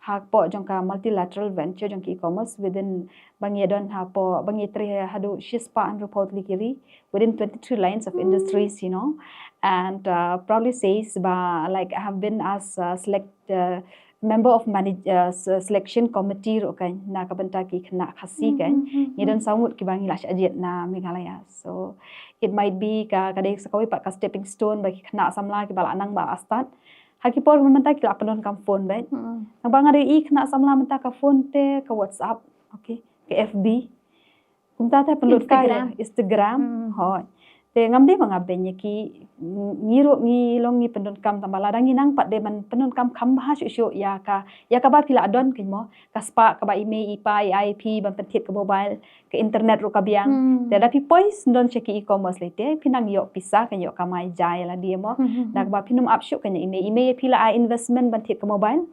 hapoh jong ka multilateral venture jong ka e-commerce within, ba ngi don hapoh, ba ngi trei haduh shispah hynriewphew tylli ki ri within twenty-three lines of industries, you know. And, uh, proudly says ba, like, I have been as, uh, select, uh, member of manage, uh, se-, selection committee ruh kan, na ka bynta ki khynnah Khasi kan. Ngi don saw ngut kiba ngi la shah jied na Meghalaya. So it might be ka, ka dei sa kawei pat ka stepping stone ba ki khynnah samla kiba la nang ba la start. Ha ki por mynta ki la pyndonkam phone beit. Hmm. Naba nga dei i khynnah samla mynta ka phone te, ka WhatsApp, okay, ka F B. Kumta te pynlut ka Instagram. Instagram. Hmm. Hooid. Te ngam dei ba nga beiñ ïa ki, ngi ruh ngi long ngi pyndonkam, tangba lada ngi nang pat dei ban pyndonkam kham bha shuh shuh ïa ka, ïa kaba phi la don kein mo, ka spah kaba i mei i pa i ai phi ban pynthied ka mobile, ka internet ruh ka biang. Hmm. Te da phi poi sdang sha ki e-commerce lei te phi nang ïoh pisa, kein ïoh kamai jai la dei mo. Hmm, hmm, hmm. Da kaba phin ym ap shuh kein ïa i mei, i mei ïa phi la ai investment ban thied ka mobile,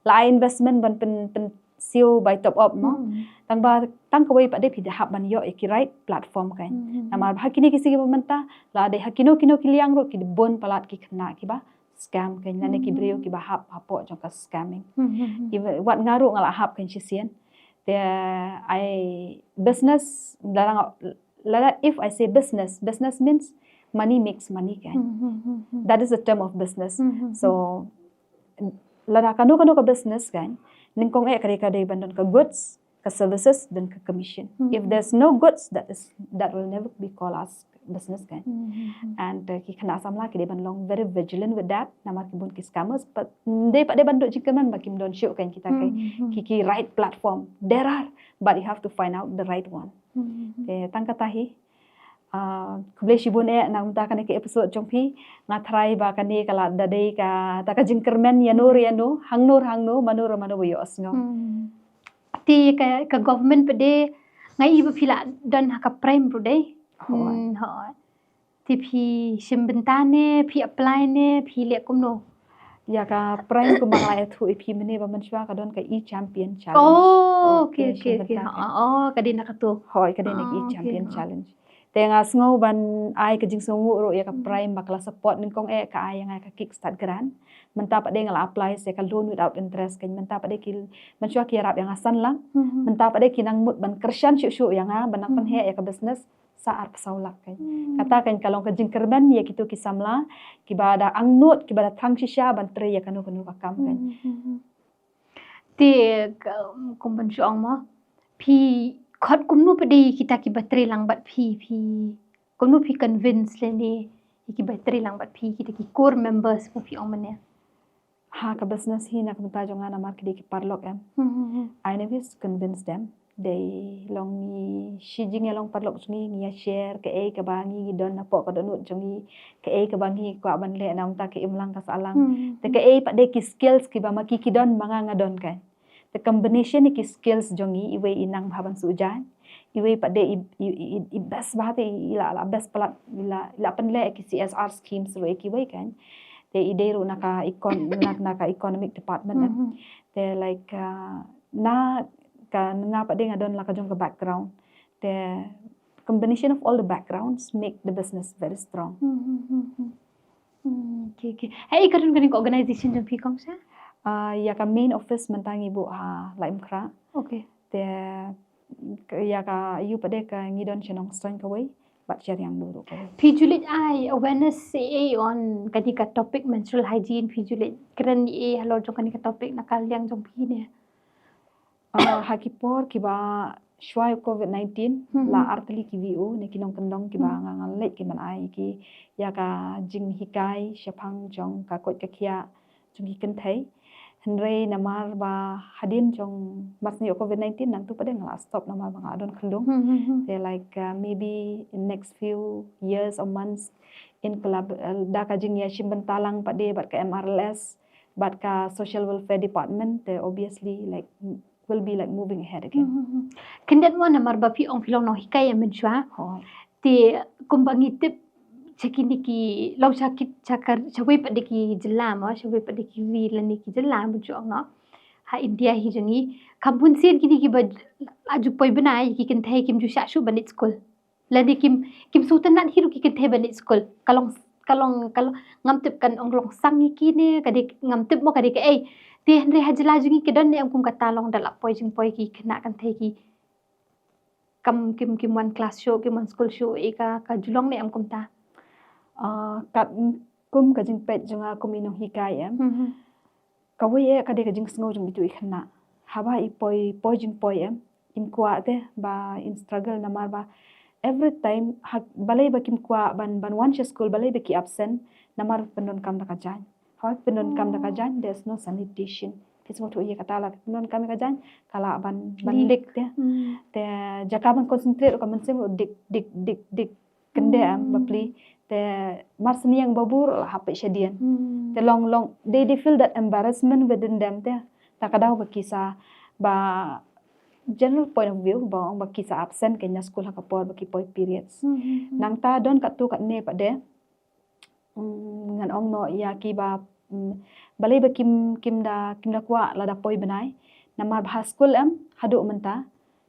la ai investment ban pyn, pyn siew bai top up mo. Hmm. Tangba tang kawei pat dei phi da hap ban ïoh ïa ki right platform kein. Hmm, hmm, hmm. Namar ha kine ki sngi ba mynta la dei ha kino kino ki liang ruh ki bun palat ki khynnah kiba scam kein, lane ki briew kiba hap hapoh jong ka scamming. Hmm, hmm, hmm. Ki, wat nga ruh nga la hap kein shisien. Te ai business, lada nga, lada if I say business, business means money makes money kein. Hmm, hmm, hmm, hmm. That is the term of business. Hmm, hmm, hmm. So lada kano kano ka business kein, nyngkong eh ka dei, ka dei ban don ka goods, ka services, don ka commission. Hmm. If there's no goods, that is, that will never be called as business kein. Hmm, hmm, hmm. And uh, ki khynnah samla ki dei ban long very vigilant with that. Namar ki bun ki scammers, but dei pat dei ban duh jingkyrmen ba kim don shuh kein kita kein, hmm, hmm, ki, ki right platform. There are, but you have to find out the right one. Hmm, hmm, hmm. Te tang kata hi. Ah, khublei shibun eh na ka bynta kane ka episode jong phi. Nga tharai ba kane ka la da dei kata ka jingkyrmen ïano re ïano, hangno re hangno, mano re mano ba ïohsngew. Hmm. Te ka, ka government pat dei, nga i ba phi la don ha ka prime ruh dei. Hooid. Hmm, hooid. Te phi shim bynta ne, phi apply ne, phi leh kumno? Ïa ka prime kumba nga la ïathuh ïa phi mynne ba mynshuwa ka don ka e-champion challenge. Oh, okay, okay, okay. Oh, ka dei na kato. Hooid, ka dei na ka e-champion challenge. Te nga sngew ban ai ka jingsngewnguh ruh ïa ka prime ba ka la support, nyngkong eh ka ai ïa nga ka kickstart grant. Mynta pat dei nga la apply sa ka loan without interest kein, mynta pat dei ki, mynshuwa ki ïarap ïa nga san lak. Hmm. Mynta pat dei ki nang mut ban kyrshan shuh shuh ïa nga ban nang pynheh ïa ka business sa arphew saw lak kein. Hmm. Kata kein ka long ka jingkyrmen ïa kito ki samla kiba da angnud, kiba da thrang shisha ban trei ïa kano kano ka kam kein. Hmm, hmm, hmm. Te ka, kum ban shu ong mo, phi khot kumno pat dei kita kiba trei lang bad phi, phi kumno phi convince lane ïa kiba trei lang bad phi, kita ki core members ba phi ong mynne? Ha ka business hi na ka bynta jong nga namar ki dei ki paralok em. Hmm, hmm, hmm. I never used to convince them. Dei long ngi shi jingïalong paralok jong ngi, ngi ïa share kaei kaba ngi ngi don hapoh ka dohnud jong ngi, kaei kaba ngi kwah ban leh na ka bynta ka imlang ka sahlang. Hmm, hmm. Te kaei pat dei ki skills kiba ma ki ki don ma nga nga don kein. Te combination ïa ki skills jong ngi, iwei i nang bha ban shu jaiñ, iwei pat dei i, i, i, i best bha te i la, la best palat, i la, i la pynleh ïa ki C S R schemes ruh ïa kiwei kein. Te i dei ruh na ka econ-, na, na ka economic department em. Mhm. Te like, uh, na ka, nga pat dei nga don la ka jong ka background. Te combination of all the backgrounds make the business very strong. Hmm, hmm, hmm, hmm. Hmm, okay, okay. Haei ka don kane ka organization jong phi, Kong Sha? Ah, ïa ka main office mynta ngi buh ha Laitumkhrah. Okay. Te ïa ka, ïa pat dei ka ngi don sha Nongstoiñ kawei bad sha Riangdo ruh kawei. Phi ju leit ai awareness eh on kane ka topic menstrual hygiene, phi ju leit kren eh halor jong kane ka topic na ka liang jong phi ne? Ah, ha ki por kiba shuwa ïa u covid nineteen, mhm, la artylli ki V O ne ki nongkyndong kiba, mhm, nga, nga leit ki ban ai ki ïa ka jinghikai shaphang jong ka koit ka khiah jong ki kynthei. Hynrei namar ba hadien jong mar sniew covid nineteen nangtu pat dei nga la stop namar ba nga don khyllung. Hmm, hmm, hmm. Te like, uh, maybe in next few years or months in collab-, uh, da ka jingïashim bynta lang pat dei bad ka M R L S bad ka social welfare department, te obviously like m-, will be like moving ahead again. Hmm, hmm, hmm. Khyndiat mo namar ba phi ong phi long nonghikai ïa mynshuwa. Hooid. Te kumba ngi tip sha kine ki long sha ki, sha ka, sha wei pat de ki jylla mo, sha wei pat de ki ri lane ki jylla mo jong nga. Ha India hi jong ngi. Kham bun sien kine kiba la ju poi bnai ki kynthei kim ju shah shuh ban leit skul. Lane kim, kim sngewtynnat hi ruh ki kynthei ban leit skul. Ka long, ka long, ka long, ngam tip kan ong long sang ïa ki ne, ka dei, ngam tip mo ka dei kaei. Te hynrei ha jylla jong ngi ki don ne em kum kata long da la poi jingpoi ki khynnah kynthei ki kam kim, kim wan klas shuh, kim wan skul shuh, ïa ka, ka ju long ne em kumta? Ah, kat kum ka jingpeit jong nga kum i nonghikai em. Mhm. Kawei eh ka dei ka jingsngew jong itu i khynnah. Haba i poi, poi jingpoi em, im kwah te ba in struggle namar ba every time ha, balei ba kim kwah ban, ban wan sha skul, balei ba ki absent, namar pyndonkam da ka jaiñ. Hoi, pyndonkam da ka jaiñ, there's no sanitation. Phi sngewthuh ïa kata, la pyndonkam ïa ka jaiñ, ka lah ban ban Leak. Leak te. Te jaka ban concentrate ka mynsiem ruh dik dik dik dik kynde em bapli. Te mar sniang ba bur la hap shadien. Te long long they they feel that embarrassment within them te. Ta ka daw ba ki sa ba general point of view ba ong ba ki sa absent kein na skul ha ka por ba ki poi periods. Nangta don katto katne pat de. Mm, ngan ong noh ïa ki ba, mm, balei ba kim kim da kim da kwah lada poi bnai. Namar ba ha skul em haduh mynta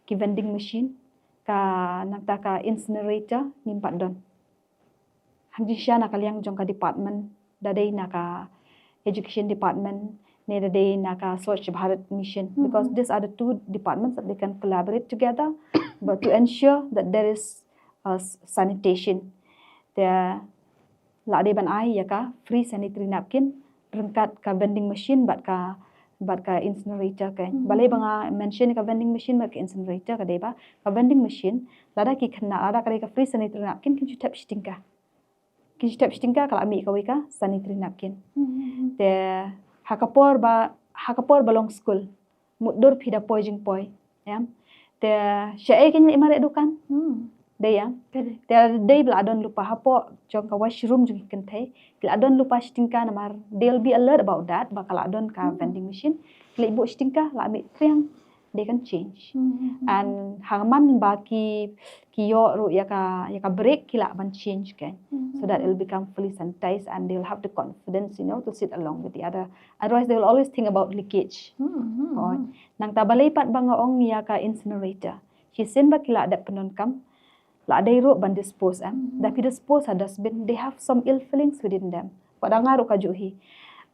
ki vending machine ka nangta ka incinerator ngim pat don. Hang jingshisha na ka liang jong ka department, da dei na ka education department ne da dei na ka Swachh Bharat Mission, because these are the two departments that they can collaborate together but to ensure that there is uh, sanitation. Te la dei ban ai ïa ka free sanitary napkin ryngkat ka vending machine bad ka bad ka incinerator kein. Balei ba nga mention ka vending machine bad ka incinerator ka dei ba ka vending machine lada ki khynnah, lada ka dei ka free sanitary napkin, kin shu thep shi tyngka. Kin shu thep shi tyngka ka la mih kawei ka sanitary napkin. Te ha ka por ba ha ka por ba long skul mutdur phi da poi jingpoi. Em. Te shaei kin leit mareh dukan. Dei em. Te dei ba la don lypa hapoh jong ka washroom jong ki kynthei. Ki la don lypa shi tyngka namar they'll be alert about that ba ka la don ka vending machine. Ki leit buh shi tyngka la mih triang. They can change. And hangman ba ki ki ïoh ruh ïa ka ïa ka break ki lah ban change kein. So that it'll become fully sanitized and they'll have the confidence, you know, to sit along with the other. Otherwise they will always think about leakage. Nangta balei pat ba nga ong ïa ka incinerator. Shisien ba ki la dep pyndonkam la dei ruh ban dispose em. Da phi dispose ha dustbin, they have some ill feelings within them. Wat da nga ruh ka juh hi.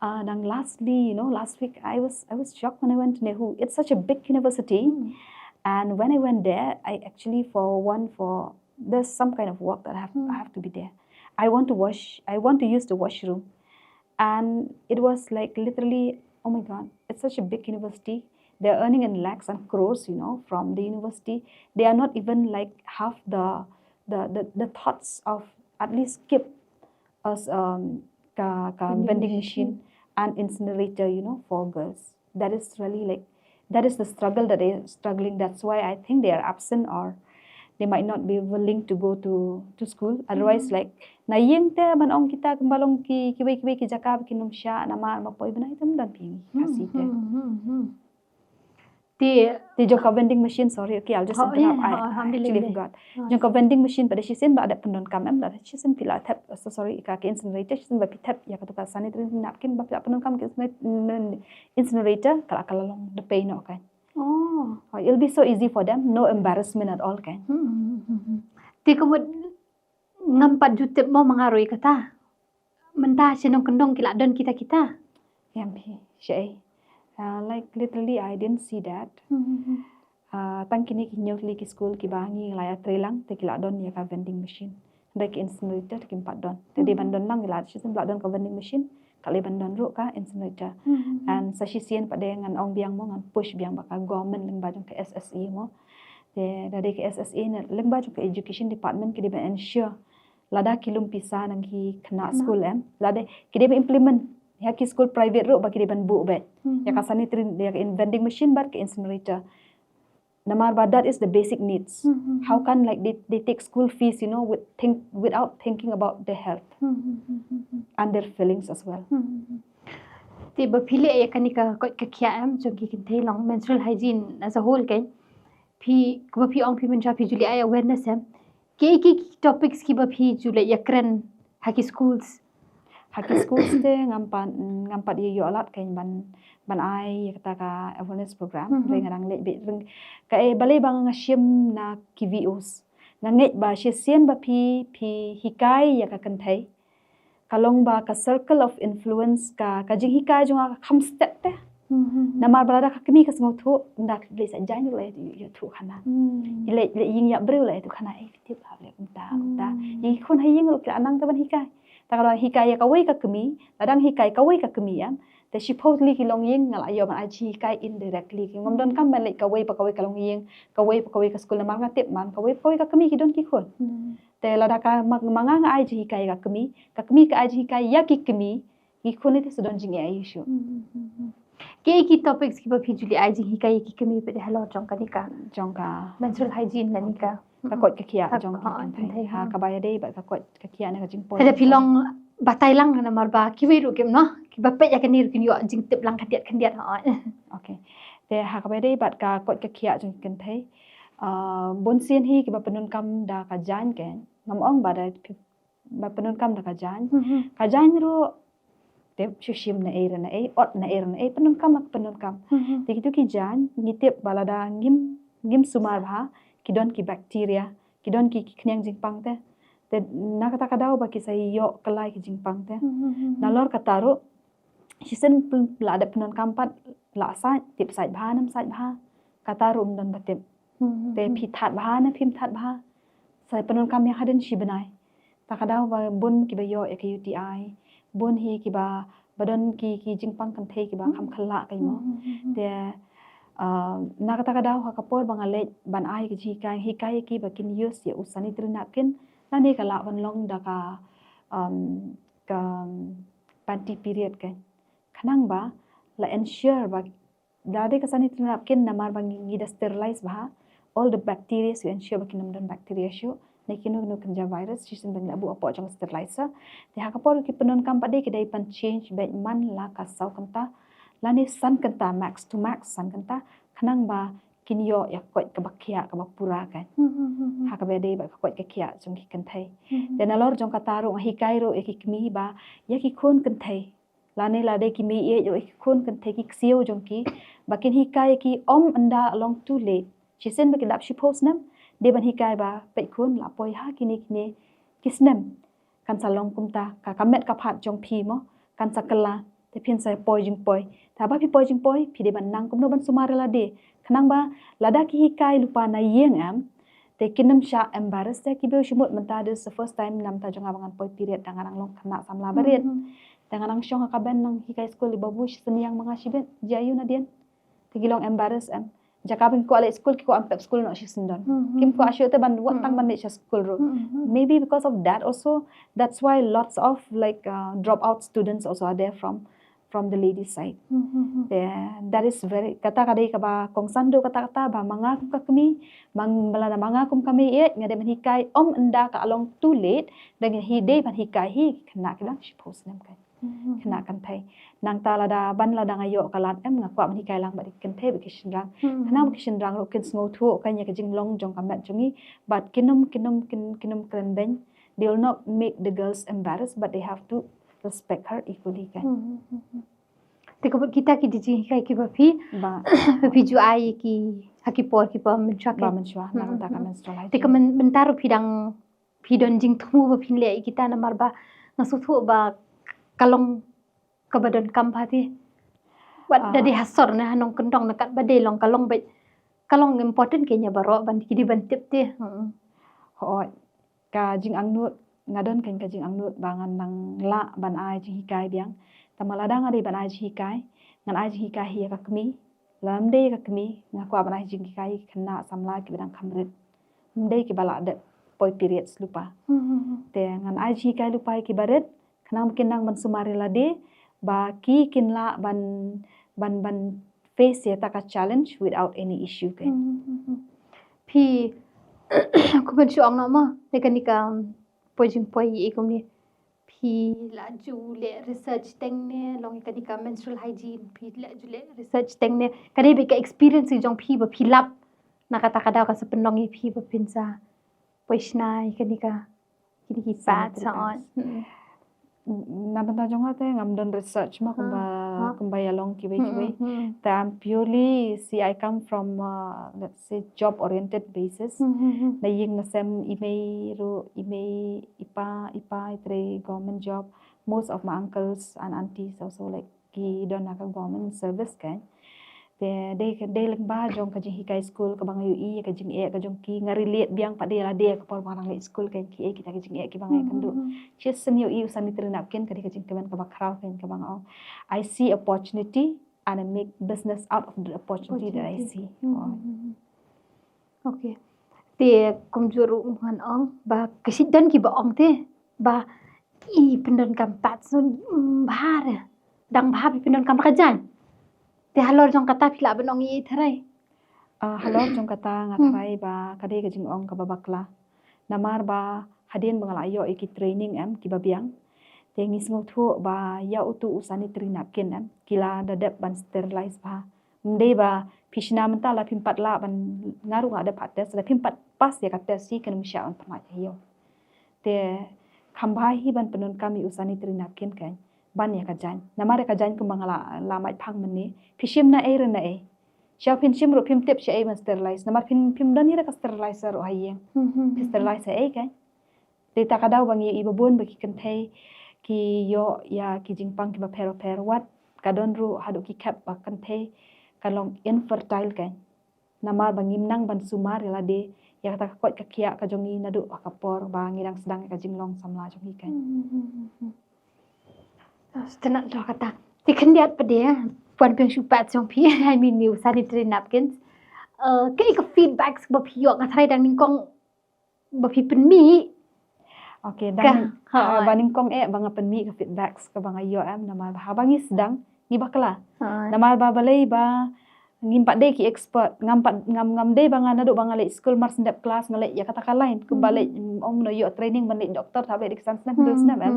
Uh, nang lastly, you know, last week I was I was shocked when I went to NEHU. It's such a big university, and when I went there, I actually for one for there's some kind of work that I have I have to be there. I want to wash. I want to use the washroom, and it was like literally, oh my god, it's such a big university. They're earning in lakhs and crores, you know, from the university. They are not even like half the the the, the thoughts of at least keep us um, ka, ka vending, vending machine and incinerator, you know, for girls. That is really like that is the struggle that they're struggling. That's why I think they are absent or they might not be willing to go to to school. Otherwise, like na ïing te ban ong kita kemba long ki kiwei kiwei ki jaka ba kin ym shah namar ba poi bnai te ym don phi ka si te. Te jong ka vending machine, sorry, okay, I'll just interrupt. I actually forgot. Jong ka vending machine pat de shisien ba dep pyndonkam em, la shisien phi la thep, so sorry, ka incinerator shisien ba phi thep ïa katu ka sanitary napkin ba phi la pyndonkam ka incinerator ka la ka la long da pei noh kein. Oh, it'll be so easy for them, no embarrassment at all kein. Te ka mut ngam pat ju tip mo ma nga ruh ïa kata. Mynta sha nongkyndong ki la don kita kita. Ïa phi, shaei. Uh, like literally I didn't see that. Uh, tang kine ki hynñiew tylli ki skul kiba ngi la ïa trei lang te ki la don ïa ka vending machine. Hynrei ki incinerator te kim pat don. Te dei ban don lang, ki la shisien ba la don ka vending machine, ka lei ban don ruh ka incinerator. And sa shisien pat de ngan ong biang mo, ngan push biang ba ka government lyngba jong ka S S E mo. Te da dei ka S S E ne lyngba jong ka education department ki dei ban ensure lada ki lum pisa nang ki khynnah skul em, lada ki dei ban implement ïa ki skul private ruh ba ki dei ban buh beit ïa ka sanitary, ïa ka vending machine bad ka incinerator. Namar ba that is the basic needs. How can like they, they take school fees, you know, with think without thinking about their health and their feelings as well. Te ba phi leh ïa kane ka koit ka khiah em jong ki kynthei long menstrual hygiene as a whole kein. Phi, kaba phi ong phi mynta phi ju leh awareness em. Ki ki topics kiba phi ju leh ïa kren ha ki schools. Ha ki schools te ngam pat ngam pat ïa ïoh lad kein ban ban ai ïa kata ka awareness program. Hynrei nga dang leh beit, kaei balei ba nga shim na ki V Os. Nga ngeit ba shisien ba phi phi hikai ïa ka kynthei ka long ba ka circle of influence ka ka jinghikai jong nga ka kham stet te. Namar ba lada ka kmie ka sngewthuh, nda ka leit sa jaiñ ruh la ïathuh khana. Leit leit ïing ïa briew la ïathuh khana, eh, phi tip ba leh kumta kumta. Ïa ki khun ha ïing ruh ki la nang te ban hikai. Ta ka dang hikai ïa kawei ka kmie, la dang hikai kawei ka kmie em. Te shiphew tylli ki longïing nga la ïoh ban ai jinghikai indirectly. Ki ngam donkam ban leit kawei pa kawei ka longïing, kawei pa kawei ka skul namar nga tip man kawei pa kawei ka kmie ki don ki khun. Te lada ka ma nga nga ai jinghikai ïa ka kmie, ka kmie ka ai jinghikai ïa ki kmie, Ki khun lei te sa don jingeh aïu shuh. Ki, ki topics kiba phi ju leit ai jinghikai ïa ki kmie pat halor jong kane ka, jong ka menstrual hygiene lane ka, ka koit ka khiah jong ki kynthei. Ha kaba ïadei bad ka koit ka khiah ne ka jingpoi. Te da phi long batai lang namar ba kiwei ruh kim, no, kiba peit ïa kane ruh kin ïoh jingtip lang khyndiat khyndiat, hooid. Okay. Te ha kaba ïadei bad ka koit ka khiah jong ki kynthei, ah, bun sien hi kiba pyndonkam da ka jaiñ, ke ngam ong ba da phi ba pyndonkam da ka jaiñ. Ka jaiñ ruh te shu shim na ei re na ei, ot na ei re na ei, pyndonkam la pyndonkam. Te kitu ki jaiñ ngi tip ba lada ngim, ngim sumar bha, ki don ki bacteria, ki don ki, ki khñiang jingpang te. Te na kata ka daw ba ki sa ïoh kylla ki jingpang te. Nalor kata ruh shisien pyn-, la dep pyndonkam pat, la sait, tip sait bha ne ym sait bha, kata ruh ym don ba tip. Te phi that bha ne phim that bha, sa pyndonkam ïa hadien shi bnai. Ta ka daw ba bun kiba ïoh ïa ka U T I, bun hi kiba, ba don ki, ki jingpang kynthei kiba kham khylla, ka ïoh. Te, ah, na kata ka daw ha ka por ba nga leit ban ai ka jinghikai, hikai ïa ki ba kin use ïa u sanitary napkin, lane ka lah ban long da ka, um, ka panty period, ka khnang ba la ensure ba da dei ka sanitary napkin namar ba ngi, ngi da sterilize bha, all the bacteria, to ensure ba kin ym don bacteria shuh ne kino kino kynja virus, shisien ba ngi la buh hapoh jong sterilizer. Te ha ka por ki pyndonkam pat de ki dei ban change beit man la ka saw kynta lane san kynta, max to max san kynta, khnang ba kin ïoh ïa ka koit kaba khiah kaba pura, ka ha kaba ïadei bad ka koit ka khiah jong ki kynthei. Te nalor jong kata ruh nga hikai ruh ïa ki kmie ba, ïa ki khun kynthei lane la dei ki mei ïeit ruh, ki khun kynthei, ki ksiew jong ki, ba kin hikai ïa ki ym ynda long too late. Shisien ba ki dap shiphew snem, dei ban hikai ba, peit khun, la poi ha kine kine ki snem, kan sa long kumta, ka, ka met ka phad jong phi mo, kan sa kylla, te phin sa poi jingpoi. Te haba phi poi jingpoi, phi dei ban nang kumno ban sumar ïa lade. Khnang ba lada ki hikai lypa na ïing em, te kin ym shah embarrass, te ki briew shu mut mynta this is the first time namar ta jong nga ba ngan poi period, da nga nang long khynnah samla barit. Te nga nang shong ha ka bench nang hikai skul, i babu shu synñiang ma nga shibit, jia ïa u nadien. Te ki long embarrass em. Jaka ba ki kwah leit skul, ki kwah ban pep skul noh shisyndon. Kim kwah shuh te ban wat tang ban leit sha skul ruh. Maybe because of that also, that's why lots of, like, uh, dropout students also are there from, from the ladies side. Te that is very, kata ka dei kaba kongsan duh, kata kata ba ma nga kum ka kmie, ma nga, lada ma nga kum ka mei ïeit, nga dei ban hikai ym ynda ka long too late, da nga hi dei ban hikai hi khynnah kiba dang shiphew snem, ka khynnah kynthei. Nangta lada ban, lada nga ïoh ka lad em, nga kwah ban hikai lang bad ki kynthei bad ki shynrang. Khnang ba ki shynrang ruh kin sngewthuh ka ïa ka jinglong jong ka met jong ngi, bad kin ym, kin ym, kin, kin ym kren beiñ. They will not make the girls embarrassed, but they have to respect her equally, ka. Te ka mut kita ki dei jinghikai kiba phi, ba phi ju ai ki ha ki por kiba mynshuwa, ba mynshuwa, na ka bynta ka menstrual hygiene. Te ka myn-, mynta ruh phi dang, phi don jingthmu ba phin leh ïa kita namar ba nga sngewthuh ba ka long kaba donkam bha te. Wat da dei ha sor ne ha nongkyndong ne katba dei long, ka long beit, ka long important keiñ ïa baroh ban ki dei ban tip te. Hooid. Ka jingangnud, nga don keiñ ka jingangnud ba ngan nang lah ban ai jinghikai biang. Tangba lada nga dei ban ai jinghikai, ngan ai jinghikai hi ïa ka kmie. Lada ym dei ïa ka kmie, nga kwah ban ai jinghikai ïa ki khynnah samla kiba dang kham rit. Ym dei kiba la dep poi periods lypa. Te ngan ai jinghikai lypa ïa kiba rit, khnang ba kin nang ban sumar ïa lade, ba ki kin lah ban, ban, ban face ïa kata ka challenge without any issue, ka. Phi, kumban shu ong noh mo, te kane ka poi jingpoi ïa kumne. Phi la ju leh research teng ne, long ïa kane ka menstrual hygiene, phi la ju leh research teng ne. Ka dei beit ka experience jong phi ba phi lap, na kata ka daw ka sa pynlong ïa phi ba phin sa poi shna ïa kane ka, kine ki pads, sanitary pads. Na bynta jong nga te ngam don research mo kumba, kumba ïa long kiwei kiwei. Te I'm purely, see, I come from, uh, let's say, job oriented basis. Na ïing na sem i mei ruh, i mei, i pa, i pa i trei government job. Most of my uncles and aunties also, like, ki don ha ka government service, ka. Te dei, dei lyngba jong ka jinghikai skul kaba nga ïohi ïa ka jingeh ka jong ki, nga relate biang pat de ïa lade ka por ba nga dang leit skul, ka, kiei kita ki jingeh kiba nga ïakynduh. Shisien ïohi u sanitary napkin ka dei ka jingkmen kaba khraw, ka, kaba nga ong, I see opportunity and I make business out of the opportunity that I see. Okay. Te kumjuh ruh ngan ong ba ka shit don kiba ong te ba I pyndonkam pads, mm, bha re. Dang bha phi pyndonkam ha ka jaiñ. Te halor jong kata phi lah ban ong i tharai. Ah, halor jong kata nga tharai ba ka dei ka jingong kaba bakla. Namar ba hadien ba nga la ïoh ïa ki training em kiba biang, te ngi sngewthuh ba ïa utu u sanitary napkin em ki la da dep ban sterilize bha. Ym dei ba phi shna mynta la phim pat lah ban, nga ruh nga dep pat test, la phim pat pass ïa ka test hi kan ym shah ban pynlait ha ïew. Te kham bha hi ban pyndonkam ïa u sanitary napkin kan ban ïa ka jaiñ. Namar ïa ka jaiñ kumba nga la, la mait phang mynne, phi shim na ei re na ei. Sha phin shim ruh phim tip sha ei ban sterilize. Namar phin, phim don hi re ka sterilizer ruh ha ïing. Phi sterilize ha ei kan. Te ta ka daw ba ngi ïohi ba bun ba ki kynthei ki ïoh ïa ki jingpang kiba pher ba pher, wat ka don ruh haduh ki khep ba kynthei kan long infertile kan. Namar ba ngim nang ban sumar ïa lade ïa kata ka koit ka khiah ka jong ngi naduh ha ka por ba ngi dang sdang ïa ka jinglong samla jong ngi kan. Sdang ïa kata. Te khyndiat pat de, wan pyn shu pat jong phi, I mean, ïa u sanitary napkins. Eh, kaei ka feedbacks ba phi ïoh, nga tharai dang nyngkong ba phi pynmih. Okay, dang ba nyngkong eh ba nga pynmih ka feedbacks kaba nga ïoh em, namar ba haba ngi sdang ngi bakla. Namar ba balei ba ngim pat dei ki expert, ngam pat, ngam, ngam dei ba nga naduh ba nga leit skul mar shu dep klas nga leit ïa kata ka line, kumba leit, mm, ong no ïoh training ban leit doktor, te hap leit da ki san snem, hynriew snem em.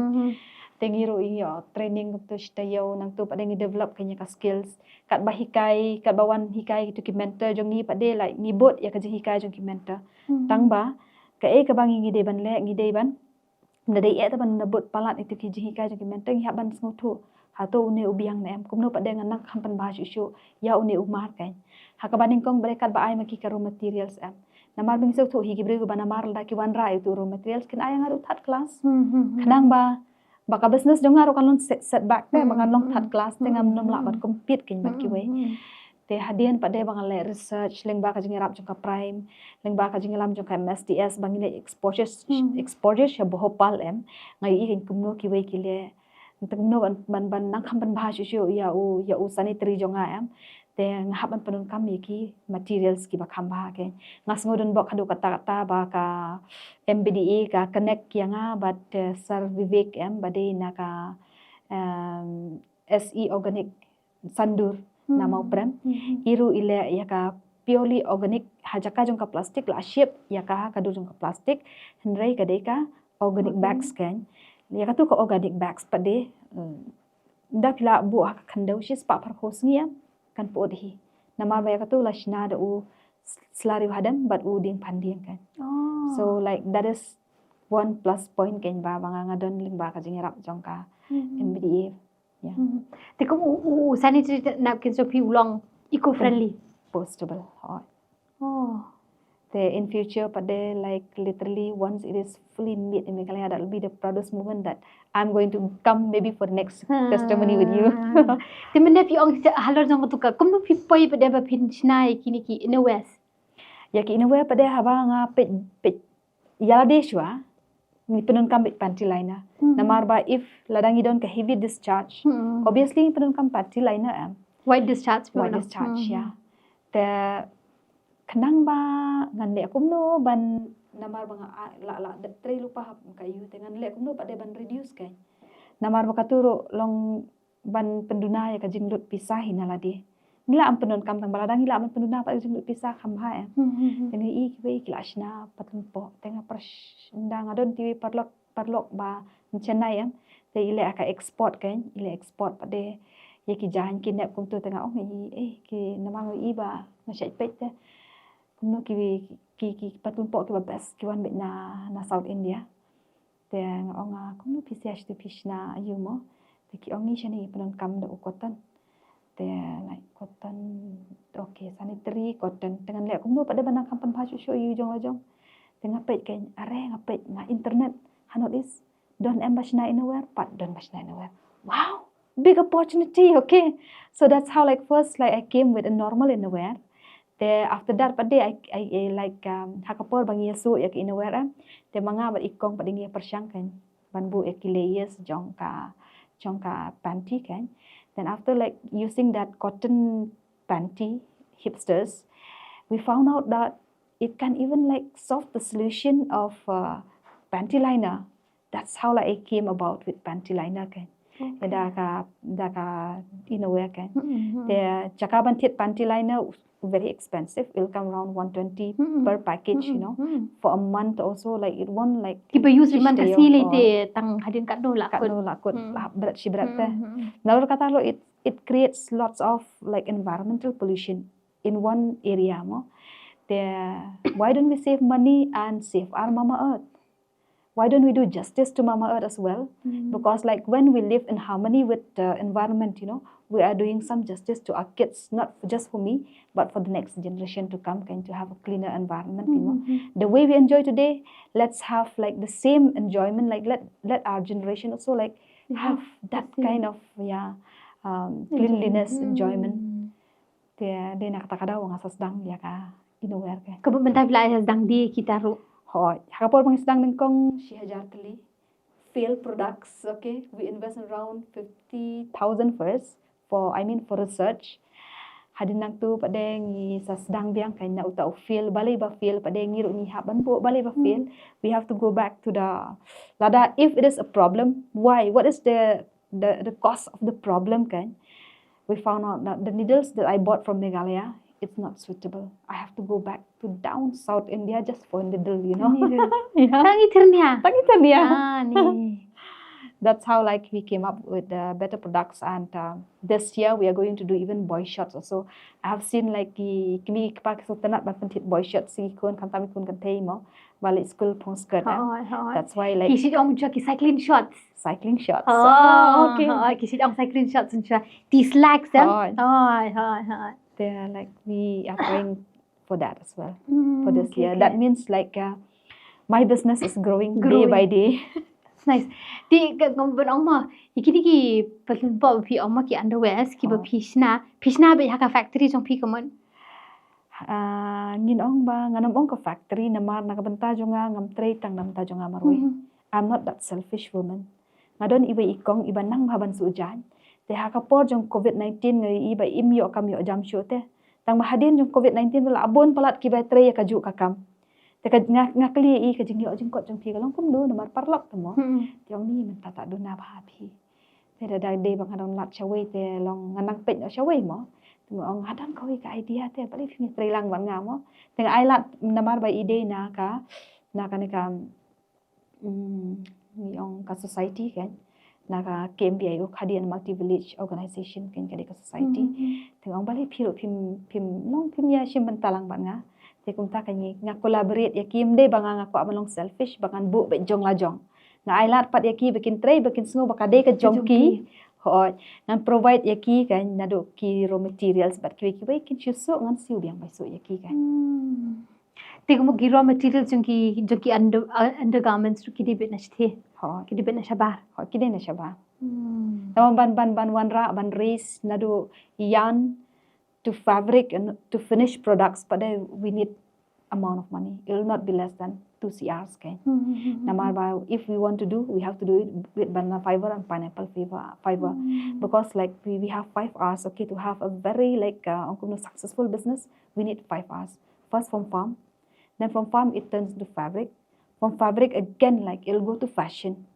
Te ngi ruh ïoh training kumto shi taïew, nangto pat de ngi develop ka ïa ka skills. Katba hikai, katba wan hikai kitu ki mentor jong ngi pat de, like, ngi bud ïa ka jinghikai jong ki mentor. Tang ba kaei kaba ngi, ngi dei ban leh, ngi dei ban, ym dei eh te ban da bud palat ïa kitu ki jinghikai jong ki mentor, ngi hap ban sngewthuh hato une u biang ne em. Kumno pat de ngan nang kham pynbha shuh shuh ïa une u mar kan. Ha kaba nyngkong ba dei katba ai ma ki ka raw materials em. Namar ba ngi sngewthuh hi ki briew kiba namar lada ki wanrah ïa utu u raw materials kin ai ïa nga ruh third class. Khnang ba ba ka business jong nga ruh kan long set, setback te, ba kan long third class te, ngam nym lah ban compete kein bad kiwei. Te hadien pat de ba nga leh research lyngba ka jingïarap jong ka PRIME, lyngba ka jingïalam jong ka M S D S, ba ngi leh exposure, exposure sha Bhopal em, nga ïohi kein kumno kiwei ki leh. Te kumno ban, ban, ban nang kham pynbha shuh shuh ïa u, ïa u sanitary jong nga em. Te nga hap ban pyndonkam ïa ki materials kiba kham bha kein. Nga sngew donbok haduh katta katta ba ka M B D A ka connect ïa nga bad, eh, Sir Vivek em, ba dei na ka, em, S E Organic Sandur na Mawprem. I ruh i leh ïa ka purely organic, ha jaka jong ka plastic la shape ïa ka ha ka dur jong ka plastic, hynrei ka dei ka organic bags kein. Ïa katu ka organic bags pat de, mm, da phi la buh ha ka khyndew shispah pharphew sngi em, kan pyut hi. Namar ba ïa katu la shna da u slari hadem bad u dieng phan dieng kan. So, like, that is one plus point kein ba, ba nga, nga don lyngba ka jingïarap jong ka M B D A. Yeah. Te kum u, u, u sanitary napkins jong phi u long eco-friendly? Compostable. Oh. Oh. Te in future pat de, like, literally once it is fully made in Meghalaya, that will be the proudest moment that I'm going to come maybe for the next testimony with you. Te mynne phi ong halor jong katu ka, kumno phi poi pat de ba phin shna ïa kine ki innerwear? Ïa ki innerwear pat de haba nga peit, peit ïa lade shuwa, ngi pyndonkam beit panty liner. Namar ba if lada ngi don ka heavy discharge, obviously ngi pyndonkam panty liner em. White discharge. White discharge, yeah. Te khnang ba ngan leh kumno ban, namar ba nga, ah, la, la dep trei lypa ha ka ïew, te ngan leh kumno pat de ban reduce kein. Namar ba katu ruh long ban pynduna ïa ka jinglut pisa hi na lade. Ngi lah ban pyndonkam tang ba lada ngi lah ban pynduna pat ka jinglut pisa kham bha em. Te ngi ïohi kiwei ki la shna patlun poh, te nga pyrsh-, ynda nga don te iwei paralok, paralok ba na Chennai em. Te i leh ka export kein, i leh export pat de ïa ki jaiñ ki nep kumto, te nga ong ïa i, eh, ki, namar nga ïohi ba nga shait peit te kumno ki, ki, ki patlun poh kiba best ki wan beit na, na South India. Te nga ong, ah, kumno phi siash te phi shna aïu mo? Te ki ong ngi shane ngi pyndonkam da u cotton. Te, like, cotton, okay, sanitary cotton. Te ngan leh kumno pat de ban nang kham pynbha shuh shuh ïa u jong la jong. Te nga peit kein, are nga peit na internet, ha North East don em ba shna innerwear, pat don ba shna innerwear. Wow, big opportunity, okay. So that's how, like, first, like, I came with a normal innerwear. Te after that pat de, I, I, I, like, um, ha ka por ba ngi ïa suh ïa ka innerwear em, te ma nga bad i kong pat de ngi ïa pyrshang kein ban buh ïa ki layers jong ka, jong ka panty kein. Then after, like, using that cotton panty, hipsters, we found out that it can even, like, solve the solution of, uh, panty liner. That's how, like, I came about with panty liner kan. Okay. Da ka, da ka innerwear kan. Mm-hmm. Te jaka ban thied panty liner very expensive. It'll come around one twenty per package, you know. Mm-hmm. For a month also, like, it won't, like, kiba use man ka sngi lei te tang hadien katno la kut. Katno la kut, la bret shi bret te. Mm-hmm. Nalor kata lo, it, it creates lots of, like, environmental pollution in one area mo. Te why don't we save money and save our Mama Earth? Why don't we do justice to Mama Earth as well? Mm. Because, like, when we live in harmony with the environment, you know, we are doing some justice to our kids, not f- just for me, but for the next generation to come, going to have a cleaner environment, you know. Mm-hmm. The way we enjoy today, let's have, like, the same enjoyment, like, let, let our generation also, like, have that kind of, yeah, um, cleanliness, enjoyment. Mm. Te dei na kata ka daw nga sa sdang ïa ka innerwear ka. Kaba mynta phi la ïa sdang dei kita ruh. Hooid, ha ka por ba ngi sdang nyngkong shi hajar tylli. Field products, okay, we invest around fifty thousand first for, I mean, for research. Hadien nangta pat de ngi sa sdang biang kan na uta u field, balei ba field, pat de ngi ruh ngi hap ban buh balei ba field. We have to go back to the, lada if it is a problem, why? What is the the, the cause of the problem kan? We found out that the needles that I bought from Meghalaya, it's not suitable. I have to go back to down South India just for a needle, you know. Needle. Yeah. Tang i thyrnia. Tang i thyrnia. Ah, ni. That's how, like, we came up with the better products, and, um, this year we are going to do even boy shorts also. I have seen, like, ki kmie ki kpa ki sngewtynnat ban pynthied boy shorts ïa ki khun, khamtam ki khun kynthei mo ba leit skul phong skirt, eh. Hooid, hooid. That's why, like, ki shait ong mynta ki cycling shorts. Cycling shorts. Oh, okay. Hooid, ki shait ong cycling shorts mynta. Ti slacks, eh? Hooid. Hooid, hooid, hooid. They are like, we are trying for that as well, mm, for this year. Okay. That means, like, uh, my business is growing day by day. Nice. Te ka, ka ban ong mo, ïa kine ki patlun pop phi ong mo ki underwears kiba phi shna, phi shna beit ha ka factory jong phi kumno? Ah, ngin ong ba ngan ym ong ka factory namar na ka bynta jong nga ngam trei tang na bynta jong nga marwei. Mhm. I'm not that selfish woman. Nga don iwei i kong iba nang bha ban shu jaiñ. Te ha ka por jong covid nineteen nga ïohi ba im ïoh kam ïoh jam shuh te. Tang ba hadien jong covid nineteen la bun palat kiba trei ïa kajuh ka kam. Te ka, nga, nga kylli ïa i ka jingïoh jingkot jong phi ka long kumno namar paralok te mo. Hmm. Te ong ni mynta ta duna bha phi. Te da dei ba nga dang lad shawei te long nga nang peit noh shawei mo. Te nga ong nga don kawei ka idea te balei phi trei lang bad nga mo. Te nga ai lad namar ba i dei na ka, na kane ka, mm, ngi ong ka society kan, na ka K M V I O, Khadi and Multi Village Organization kan, ka dei ka society. Mhm. Te nga ong balei phi ruh phim, phim long phim ïa shim bynta lang bad nga. Te kumta kan ngi, nga collaborate ïa ki, ym dei ba nga, nga kwah ban long selfish ba ngan buh beit jong la jong. Nga ai lad pat ïa ki ba kin trei ba kin sngew ba ka dei ka jong ki. Hooid, ngan provide ïa ki kan naduh ki raw materials bad kiwei kiwei kin shu suk ngan siew biang bai suk ïa ki kan. Hmm. Te kumno ki raw materials jong ki, jong ki under, uh, undergarments ruh ki dei beit na shatei? Hooid. Ki dei beit na shabar? Hooid, ki dei na shabar. Hmm. Namar ban, ban, ban wanrah, ban raise naduh yarn to fabric and to finish products, but then we need amount of money. It will not be less than two C Rs kan. Hmm, hmm, hmm, hmm. Namar ba if we want to do, we have to do it with banana fiber and pineapple fiber, fiber. Hmm. Because, like, we, we have five Rs, okay, to have a very, like, uh, ong kumno, successful business, we need five Rs. First from farm, then from farm it turns to fabric. From fabric again, like, it'll go to fashion.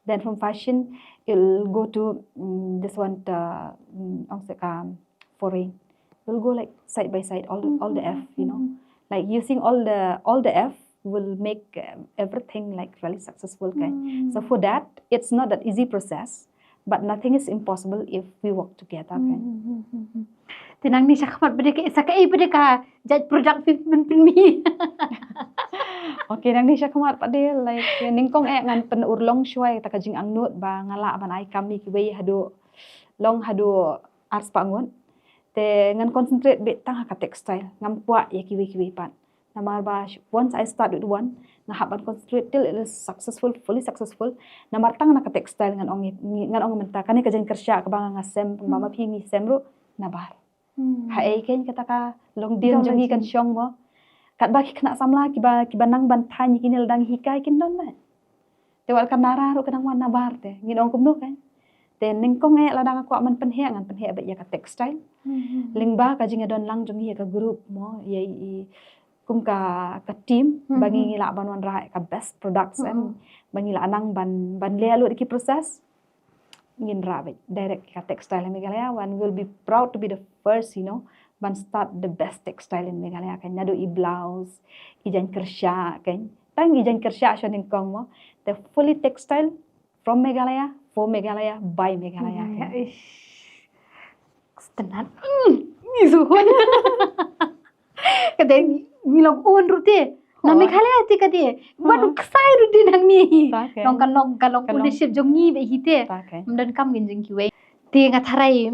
Then from fashion, it'll go to, mm, this one, uh, mm, ong sek, um, foreign. It'll go, like, side by side, all the, all the F, you know. Mm-hmm. Like, using all the, all the F will make, um, everything, like, really successful kan. Mm. So for that, it's not that easy process. But nothing is impossible if we work together, kan? Hmm, hmm, hmm, hmm. Te nangne shakhmat ba dei ka, sa kaei ba dei ka jait product phi pynmih? Okay, nangne shakhmat pat de, like, nyngkong eh ngan pynurlong shuwa ïa kata ka jingangnud ba nga lah ban ai kam ïa kiwei haduh, long haduh arspah ngut. Te ngan concentrate beit tang ha ka textile, ngam kwah ïa kiwei kiwei pat. Namar ba sh-, once I start with one, nga hap ban concentrate till it is successful, fully successful. Namar tang na ka textile ngan ong, ngan ong mynta kane ka jingkyrshan kaba nga, nga sem, hmm, ma phi ngi sem ruh nabar. Hmm. Haei kein kata ka longdien jong ngi kan shong mo. Katba ki khynnah samla kiba, kiba nang ban thaiñ ïa kine lada ngi hikai kin don beit. Te wat ka nara ruh ka dang wan nabar te. Ngin ong kumno kan? Te nyngkong eh lada nga kwah ban pynheh, ngan pynheh beit ïa ka textile. Hmm. Lyngba ka jingïadon lang jong ngi ïa ka group mo, ïa i, i kum ka, ka team, ba ngi lah ban wanrah ka best products, em, ba ngi lah nang ban, ban leh lut ki process. Ngin rah beit direct ka textile Meghalaya, and we'll be proud to be the first, you know, ban start the best textile in Meghalaya, kan. Naduh i blouse, i jaiñ kyrshah, kan. Tang i jaiñ kyrshah sha nyngkong mo. The fully textile from Meghalaya, for Meghalaya, by Meghalaya, kan. Ish. Sngewtynnat. Mm, ngi suhun. Kata ngi long un ruh te. Na Meghalaya te kata. Wat ksai ruh te nangne. Nong ka long, ka long ownership jong ngi beit hi te. Ym donkam ngin jing kiwei. Te nga tharai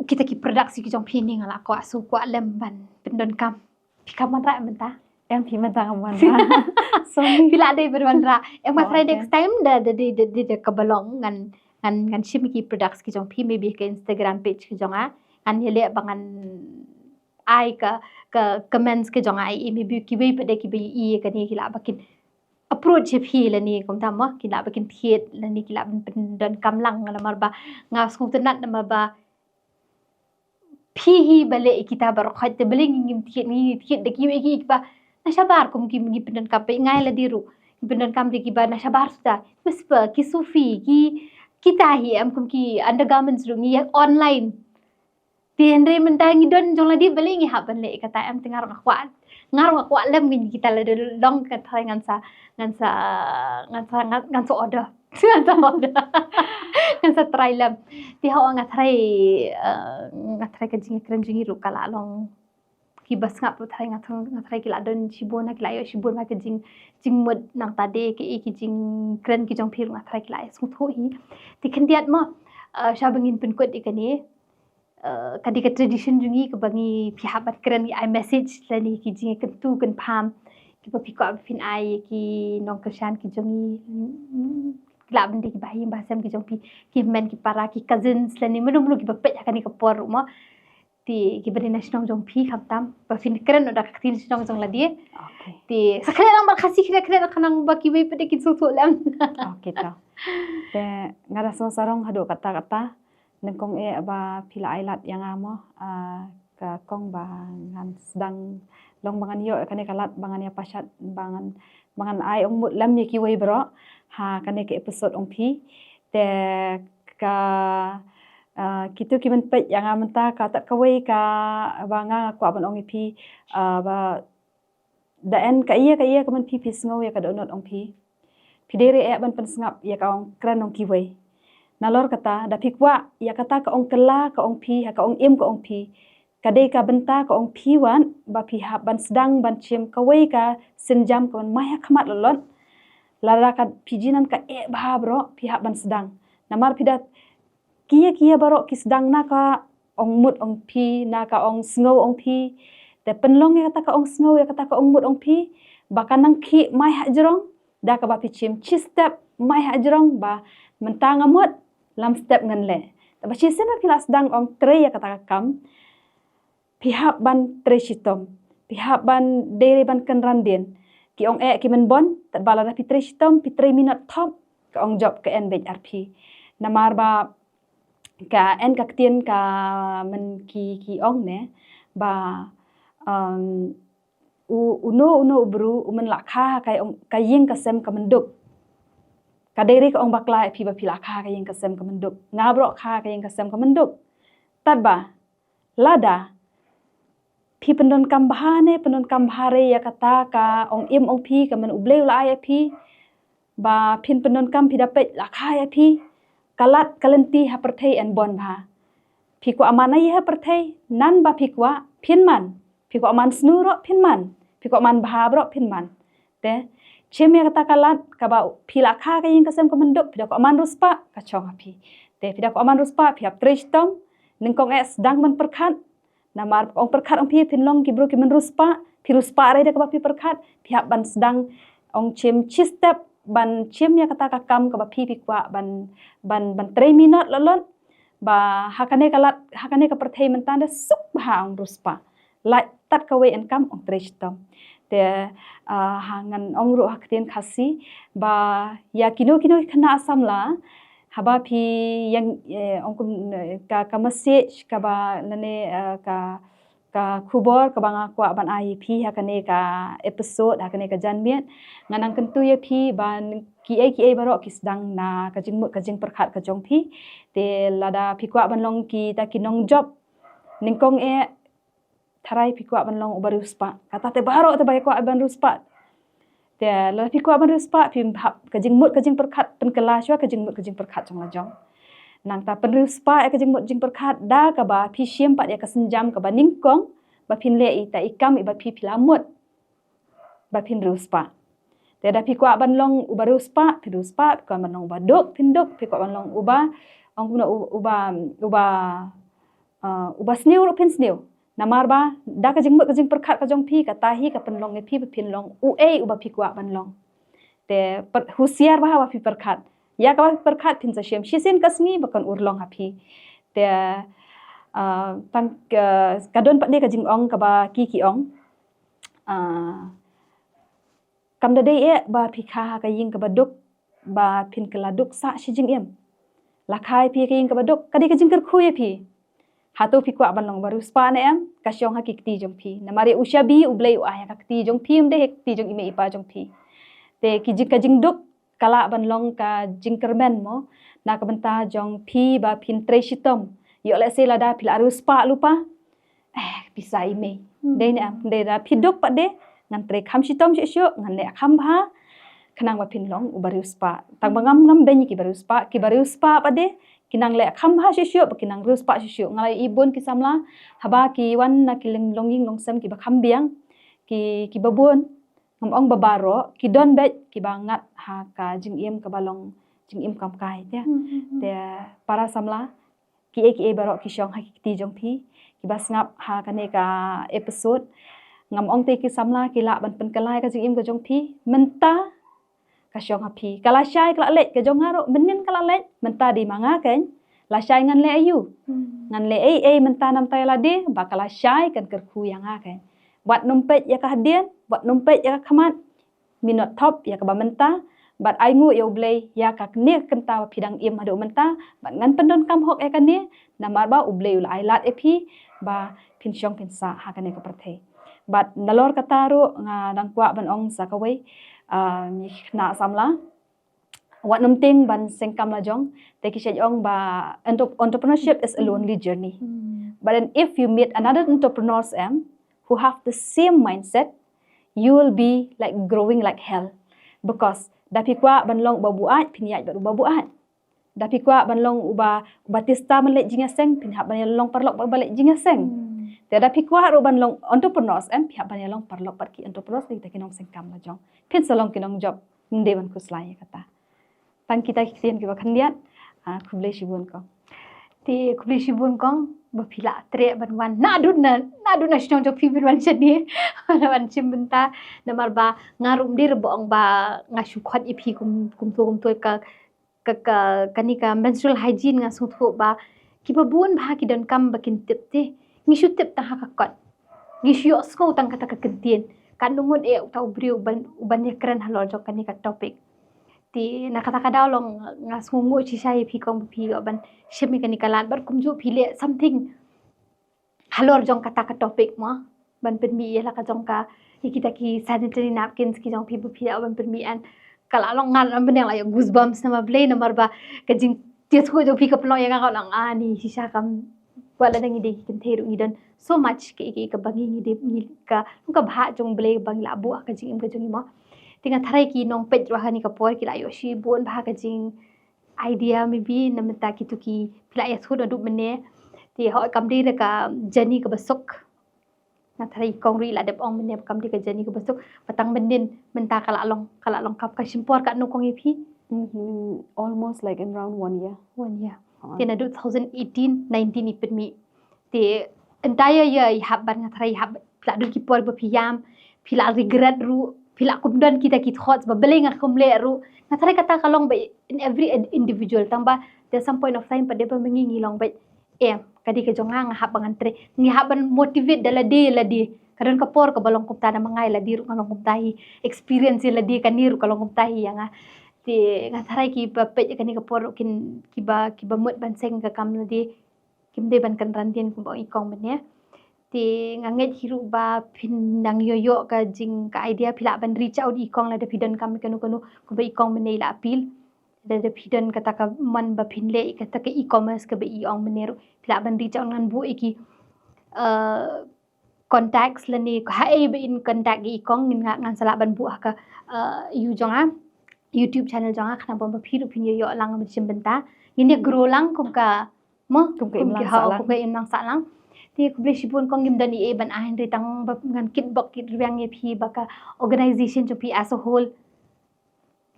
kita ki products ki jong phi ni nga la kwah shu kwah lem ban pyndonkam. Phi kam wanrah mynta? Em, phi mynta kam wanrah. Sorry. Phi la dei ban wanrah. Em, nga tharai next time da, da, da, da, da, da kaba long ngan, ngan, ngan shim ki products ki jong phi, maybe ka Instagram page ki jong nga. Ngan ïaleh ba ngan ai ka, ka comments ki jong nga, maybe kiwei pat de kiba ïohi kane ki lah ba kin approach ïa phi lane kumta mo, ki lah ba kin thied lane ki lah ban pyndonkam lang namar ba nga sngewtynnat namar ba phi hi ba leh ïa kita baroh khoit te balei ngi ngim thied, ngi thied da kiwei ki ba na shabar kum ki ngi pyndonkam peit ngai lade ruh. Ngi pyndonkam da kiba na shabar suda. Mesti ki Sufi, ki kita hi em kum ki undergarments ruh ngi ïa online. Te hynrei mynta ngi don jong lade balei ngi hap ban leh ïa kata em te nga ruh nga kwah. Nga ruh nga kwah lem ngi kita lade long ka tharai ngan sa, ngan sa, ngan sa, ngan, ngan sa order. Ngan sa order. Ngan sa try lem. Te hooid nga tharai, eh, nga tharai ka jingkren jong ngi ruh ka la long kiba sngap ruh tharai nga tharai, nga tharai ki la don shibun ha ki la ïoh shibun ha ka jing, jingmut nangta de ki, ki jingkren ki jong phi ruh nga tharai ki la ïoh sngewthuh hi. Te khyndiat mo, eh, shaba ngin pynkut ïa kane. Eh, ka dei ka tradition jong ngi kaba ngi phi hap ban kren ngi ai message lane ki jingkyntu kynpham kiba phi kwah ba phin ai ki nongkyrshan ki jong ngi, mm, ki lah ban dei ki bahaïing bahasem ki jong phi, ki hynmen ki para, ki cousins lane mano mano kiba peit ha kane ka por ruh mo. Te kiba dei na shnong jong phi khamtam ba phin kren da ka ktien shnong jong lade. Te sa kren lang bad Khasi, kren kren khnang ba kiwei pat de kin sngewthuh lem. Ok to. Te nga da sngewsarong haduh katta katta. Nyngkong eh ba phi la ai lad ïa nga mo, ah, ka kong ba ngan sdang long ba ngan ïoh kane ka lad ba ngan ïa pashat ba ngan, ba ngan ai ong mut lem ïa kiwei baroh ha kane ka episode ong phi. Te ka, ah, kitu ki ban peit ïa nga mynta ka tat kawei ka ba nga kwah ban ong ïa phi, ah, ba da en ka ïa ka ïa ka ban phi phi sngew ïa ka dohnud ong phi. Phi dei re eh ban pynsngap ïa ka ong kren ong kiwei. Nalor kata da phi kwah ïa kata ka ong kylla ka ong phi ha ka ong im ka ong phi. Ka dei ka bynta ka ong phi wan ba phi hap ban sdang ban shim kawei ka sienjam ka ban mai ha khmat lolot. Lada ka phi jinan ka eh bha bro phi hap ban sdang. Namar phi da kiei kiei baroh ki sdang na ka ong mut ong phi, na ka ong sngew ong phi. Te pynlong ïa kata ka ong sngew, ïa kata ka ong mut ong phi ba ka nang khih mai ha jrong da kaba phi shim shi step mai ha jrong ba mynta nga mut lam step ngan leh. Te ba shisien ba phi la sdang ong trei ïa kata ka kam. Phi hap ban trei shitom. Phi hap ban dei re ban kynran dien. Ki ong eh ki men bon, tad ba lada phi trei shitom, phi trei minot thop, ka ong jop ka en beit ar phi. Namar ba ka en ka ktien ka men ki, ki ong ne ba, um, u, uno, uno u bru, u men la kha ka ïing ka sem ka menduk. Ka dei re ka ong bakla eh phi ba phi la kha ka ïing ka sem ka menduk. Nga bro kha ka ïing ka sem ka menduk. Tad ba lada phi pyndonkam bha ne pyndonkam bha re ïa kata ka ong im ong phi ka men u Blei u la ai ïa phi. Ba phin pyndonkam phi da peit la kha ïa phi. Ka lad ka lynti ha pyrthei en bon bha. Phi kwah man ïa ha pyrthei nan ba phi kwah phin man. Phi kwah man snu ro phin man. Phi kwah man bha ro phin man. Te shim ïa kata ka lad kaba phi la kha ka ïing ka sem ka menduk phi da kwah man riewspah ka shong ha phi. Te phi da kwah man riewspah phi hap trei shitom. Nyngkong eh sdang ban pyrkhat. Namar ong pyrkhat ong phi phin long ki bru ki men riewspah, phi riewspah re da kaba phi pyrkhat, phi hap ban sdang ong shim shi step ban shim ïa kata ka kam kaba phi phi kwah ban, ban, ban trei minot lolot. Ba ha kane ka lad, ha kane ka pyrthei mynta da suk bha ong riewspah. Lait tad kawei en kam ong trei shitom. Te, ah, ha ngan ong ruh ha ktien Khasi ba ïa kino kino ki khynnah samla haba phi ïeng, eh, ong kum, eh, ka, ka message kaba lane, eh, ka, ka khubor kaba nga kwah ban ai ïa phi ha kane ka episode, ha kane ka janmiet. Nga nang kyntu ïa phi ba kiei kiei baroh ki sdang na ka jingmut ka jingpyrkhat ka jong phi. Te lada phi kwah ban long kita ki nongjop nyngkong eh, tharai phi kwah ban long uba riewspah. Kata te baroh te ba kwah ban riewspah. Te lada phi kwah ban riewspah, phi hap ka jingmut ka jingpyrkhat pynkylla shuwa ka jingmut ka jingpyrkhat jong la jong. Nangta pynriewspah ïa ka jingmut jingpyrkhat da kaba phi shim pat ïa ka sienjam kaba nyngkong ba phin leh ita i kam iba phi phi la mut ba phin riewspah. Te da phi kwah ban long uba riewspah, phin riewspah, phi kwah ban long uba duk, phin duk, phi kwah ban long uba, ong kumno, u-, uba, uba, uh, uba sniew ruh phin sniew. Namar ba da ka jingmut ka jingpyrkhat ka jong phi, kata hi ka pynlong ïa phi ba phin long uei uba phi kwah ban long. Te per-, husiar bha haba phi pyrkhat. Ïa kaba phi pyrkhat phin sa shim shisien ka sngi ba kan urlong ha phi. Te, uh, tang ka, ka don pat de ka jingong kaba ki ki ong. Uh, kam da dei eh ba phi kha ha ka ïing kaba duk ba phin kylla duk sah shi jingim. La kha ïa phi ha ka ïing kaba duk, ka dei ka jingkyrkhu ïa phi. Hato phi kwah ban long ba riewspah ne em? Ka shong ha ki kti jong phi. Namar ïa u shabi U Blei u ai ha ka kti jong phi, ym dei ha ka kti jong i mei i pa jong phi. Te ki jing, ka jingduk ka lah ban long ka jingkyrmen mo na ka bynta jong phi ba phin trei shitom. Ïoh lehse lada phi la riewspah lypa, eh, pisa i mei. Hmm. Dei ne em, dei da phi duk pat de, ngan trei kham shitom shuh shuh, ngan leh kham bha, khnang ba phin long uba riewspah. Tang ba ngam, ngam beiñ ïa kiba riewspah, kiba riewspah pat de ki nang leh kham bha shuh shuh, ba ki nang riewspah shuh shuh. Nga la ïohi bun ki samla haba ki wan na ki long, longïing longsem kiba kham biang, ki, kiba bun, ngam ong ba baroh, ki don beit kiba ngat ha ka jingim kaba long jingim kam kai, te. Hmm, hmm, hmm. Te para samla, kiei kiei baroh ki shong ha ki kti jong phi, kiba sngap ha kane ka episode. Ngam ong te ki samla ki lah ban pynkylla ïa ka jingim ka jong phi, mynta ka shong ha phi. Ka lashai ka la leit, ka jong nga ruh mynnin ka la leit, mynta dei ma nga keiñ. Lashai ngan leh aïu? Hmm. Ngan leh ei ei mynta namar ïa lade ba ka lashai kan kyrkhu ïa nga keiñ. Wat nym peit ïa ka hadien, wat nym peit ïa ka khmat. Minot thop ïa kaba mynta, bad ainguh ïa U Blei ïa kane ka kynta ba phi dang im haduh mynta, bad ngan pyndonkam hok ïa kane, namar ba U Blei u la ai lad ïa phi ba phin shong phin sah ha kane ka pyrthei. Bad nalor kata ruh nga dang kwah ban ong sa kawei, ah, ïa ki khynnah samla, wat nym tieng ban seng kam la jong, te ki shait ong ba entrep-, entrepreneurship is a lonely journey. Hmm. But then if you meet another entrepreneurs em who have the same mindset, you will be like growing like hell. Because da phi kwah ban long uba buaid, phin ïaid bad uba buaid. Da phi kwah ban long uba, uba tista ban leit jingïaseng, phin hap ban ïa long paralok bad uba leit jingïaseng. Hmm. Te da phi kwah ruh ban long entrepreneurs em, phi hap ban ïa long paralok bad ki entrepreneurs, kita ki nongseng kam la jong. Phin sa long ki nongjop, ym dei ban khuslai ïa kata. Tang kita ki ktien kiba khyndiat, ah, khublei shibun kong. Te khublei shibun kong ba phi la treh ban wan naduh na, naduh na shnong jong phi ban wan shane, ban wan shim bynta, namar ba nga ruh ym dei ruh ba ong ba nga shu khot ïa phi kum, kumto kumto ka, ka, ka, kane ka menstrual hygiene nga sngewthuh ba kiba bun bha ki donkam ba kin tip te. Ngi shu tip tang ha ka kot. Ngi shu ïohsngew tang kata ka kyntien. Katno ngut eh uta u briew uban, uban ïakren halor jong kane ka topic. Te na kata ka daw long nga sngewnguh shisha ïa phi kong ba phi ïoh ban shim ïa kane ka lad bad kumjuh phi leh something halor jong kata ka topic mo. Ban pynmih ïa la ka jong ka, ïa kita ki sanitary napkins ki jong phi ba phi ïoh ban pynmih, and ka la long, nga la byneng la ïoh goosebumps namar balei, namar ba ka jingïathuh jong phi ka pynlong ïa nga, ka long ani shisha kam, wat lada ngi dei ki kynthei ruh ngi don so much ka, ka, kaba ngi, ngi dei, ngi ka, ka bhah jong U Blei ba ngi la buh ha ka jingim ka jong ngi mo. Te nga tharai ki nongpeit ruh ha kane ka por ki la ïoh shibun bha ka jing idea maybe na mynta kito ki phi la ïathuh naduh mynne. Te hooid kam dei da ka journey kaba suk. Nga tharai kong ruh i la dep ong mynne ba kam dei ka journey kaba suk. Ba tang mynnin mynta ka la long, ka la long kam, ka shim por katno kong ïa phi? Mhm, almost like in around one year. One year. Hooid. Te naduh two thousand eighteen nineteen i pynmih. Te entire year i hap ban, nga tharai i hap, phi la don ki por ba phi ïam, phi la regret ruh, phi la kum don kita ki thoughts ba balei nga kum leh ruh. Nga tharai kata ka long ba in every ind-, individual, tang ba there's some point of time pat de ba ma ngi ngi long ba em, ka dei ka jong nga, nga hap ba ngan trei, ngi hap ban motivate da lade lade. Ka don ka por kaba long kumta, na ma nga ïa lade ruh nga long kumta hi, experience ïa lade kane ruh ka long kumta hi ïa nga. Te nga tharai kiba peit ïa kane ka por ruh kin, kiba, kiba mut ban seng ka kam lade, kim dei ban kynran dien kumba ong i kong mynne. Te nga ngeit hi ruh ba phin nang ïoh ïoh ka jing ka idea, phi lah ban reach out i kong lada phi don kam kano kano, kumba i kong mynne i la appeal. Lada phi don kata ka mon ba phin leh kata ka e-commerce kaba i ong mynne ruh, phi lah ban reach out, ngan buh ïa ki, uh, contacts lane ka ha ei ba in contact ïa i kong, ngin nga, ngan sa lah ban buh ha ka, uh, you jong nga, YouTube channel jong nga, khnang ba phi ruh phin ïoh ïoh lang ban shim bynta. Ngin ïa grow lang kum ka, mo, Kum ka kum imlang ki sah ha, lang. Kum ka imlang sah lang. Te khublei shibun kong, ngim don ei ei ban ai hynrei tang ba ngan kitbok kitrwiang ïa phi ba ka organization jong phi as a whole.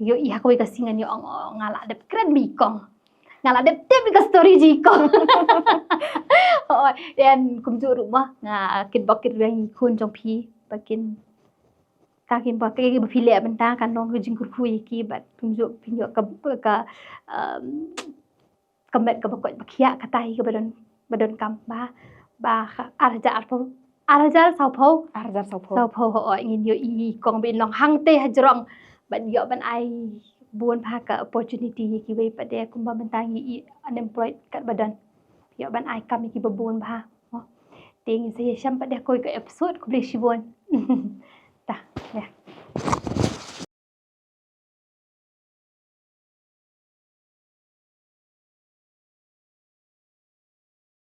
Ïoh i ha kawei ka sngi ngan ïoh ong, oh, nga la dep kren bad i kong. Nga la dep tip ïa ka story jong i kong. Oh, dan kumjuh ruh mo, nga kitbok kitrwiang ïa i khun jong phi ba kin, ta kin ba ka, ba phi leh bynta kan long ka jingkyrkhu ïa ki, bad kumjuh phin ïoh ka, ka, um, ka met kaba koit ba khiah kata hi kaba don, ba donkam ba, ba ar hajar arphew, ar hajar sawphew. Ar hajar sawphew. Sawphew, hooid, ngin ïoh i kong ba in long hangtei hajrong. Bad ïoh ban ai bun bha ka opportunity ïa kiwei pat de, kumba mynta ngi i unemployed katba don. Ïoh ban ai kam ïa kiba bun bha. Mo. Te ngin sa ïashem pat de ha kawei ka episode, khublei shibun. Ta, ïa.